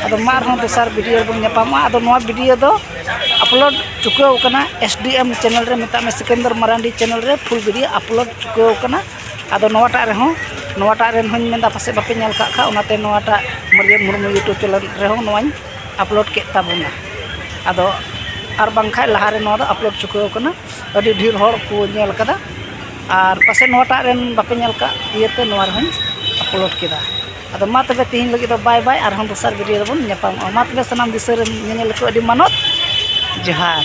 ᱟᱫᱚ ᱢᱟ ᱟᱨᱦᱚᱸ ᱫᱚᱥᱟᱨ ᱵᱷᱤᱰᱤᱭᱳ ᱨᱮᱵᱚᱱ ᱧᱟᱯᱟᱢᱚᱜᱼᱟ᱾ ᱟᱫᱚ ᱱᱚᱣᱟ ᱵᱷᱤᱰᱤᱭᱳ ᱫᱚ ᱟᱯᱞᱳᱰ ᱪᱩᱠᱟᱹᱣ ᱠᱟᱱᱟ ᱮᱥ ᱰᱤ ᱮᱢ ᱪᱮᱱᱮᱞ ᱨᱮ, ᱢᱮᱛᱟᱜ ᱢᱮ ᱥᱤᱠᱟᱱᱫᱟᱨ ᱢᱟᱨᱟᱱᱰᱤ ᱪᱮᱱᱮᱞ ᱨᱮ ᱯᱷᱩᱞ ᱵᱷᱤᱰᱤᱭᱳ ᱟᱯᱞᱳᱰ ᱪᱩᱠᱟᱹᱣ ᱠᱟᱱᱟ᱾ ᱟᱫᱚ ᱱᱚᱣᱟᱴᱟᱜ ᱨᱮᱦᱚᱸ, ᱱᱚᱣᱟᱴᱟᱜ ᱨᱮᱱ ᱦᱚᱸᱧ ᱢᱮᱱᱫᱟ ᱯᱟᱥᱮᱡ ᱵᱟᱯᱮ ᱧᱮᱞ ᱠᱟᱜ ᱠᱷᱟᱡ, ᱚᱱᱟᱛᱮ ᱱᱚᱣᱟᱴᱟᱜ ᱢᱟᱹᱨᱤᱭᱟᱹᱢ ᱢᱩᱨᱢᱩ ᱭᱩᱴᱩᱵᱽ ᱪᱮᱱᱮᱞ ᱨᱮᱦᱚᱸ ᱱᱚᱣᱟᱧ ᱟᱯᱞᱳᱰ ᱠᱮᱫ ᱛᱟᱵᱚᱱᱟ᱾ ᱟᱫᱚ ᱟᱨ ᱵᱟᱝᱠᱷᱟᱡ ᱞᱟᱦᱟᱨᱮ ᱱᱚᱣᱟ ᱫᱚ ᱟᱯᱞᱳᱰ ᱪᱩᱠᱟᱹᱣ ᱠᱟᱱᱟ, ᱟᱹᱰᱤ ᱰᱷᱮᱨ ᱦᱚᱲ ᱠᱚ ᱧᱮᱞ ᱠᱟᱫᱟ᱾ ᱟᱨ ᱯᱟᱥᱮᱡ ᱱᱚᱣᱟᱴᱟᱜ ᱨᱮᱱ ᱵᱟᱯᱮ ᱧᱮᱞ ᱠᱟᱜ ᱤᱭᱟᱹᱛᱮ ᱱᱚᱣᱟ ᱨᱮᱦᱚᱸᱧ ᱟᱯᱞᱳᱰ ᱠᱮᱫᱟ᱾ ᱟᱫᱚ ᱢᱟ ᱛᱚᱵᱮ ᱛᱤᱦᱤᱧ ᱞᱟᱹᱜᱤᱫ ᱫᱚ ᱵᱟᱭ ᱵᱟᱭ, ᱟᱨᱦᱚᱸ ᱫᱚᱥᱟᱨ ᱵᱷᱤᱰᱤᱭᱳ ᱨᱮᱵᱚᱱ ᱧᱟᱯᱟᱢᱚᱜᱼᱟ᱾ ᱢᱟ ᱛᱚᱵᱮ ᱥᱟᱱᱟᱢ ᱫᱤᱥᱚᱢ ᱨᱮᱱ ᱧᱮᱧᱮᱞ ᱠᱚ ᱟᱹᱰᱤ ᱢᱟᱱᱚᱛ ᱡᱚᱦᱟᱨ᱾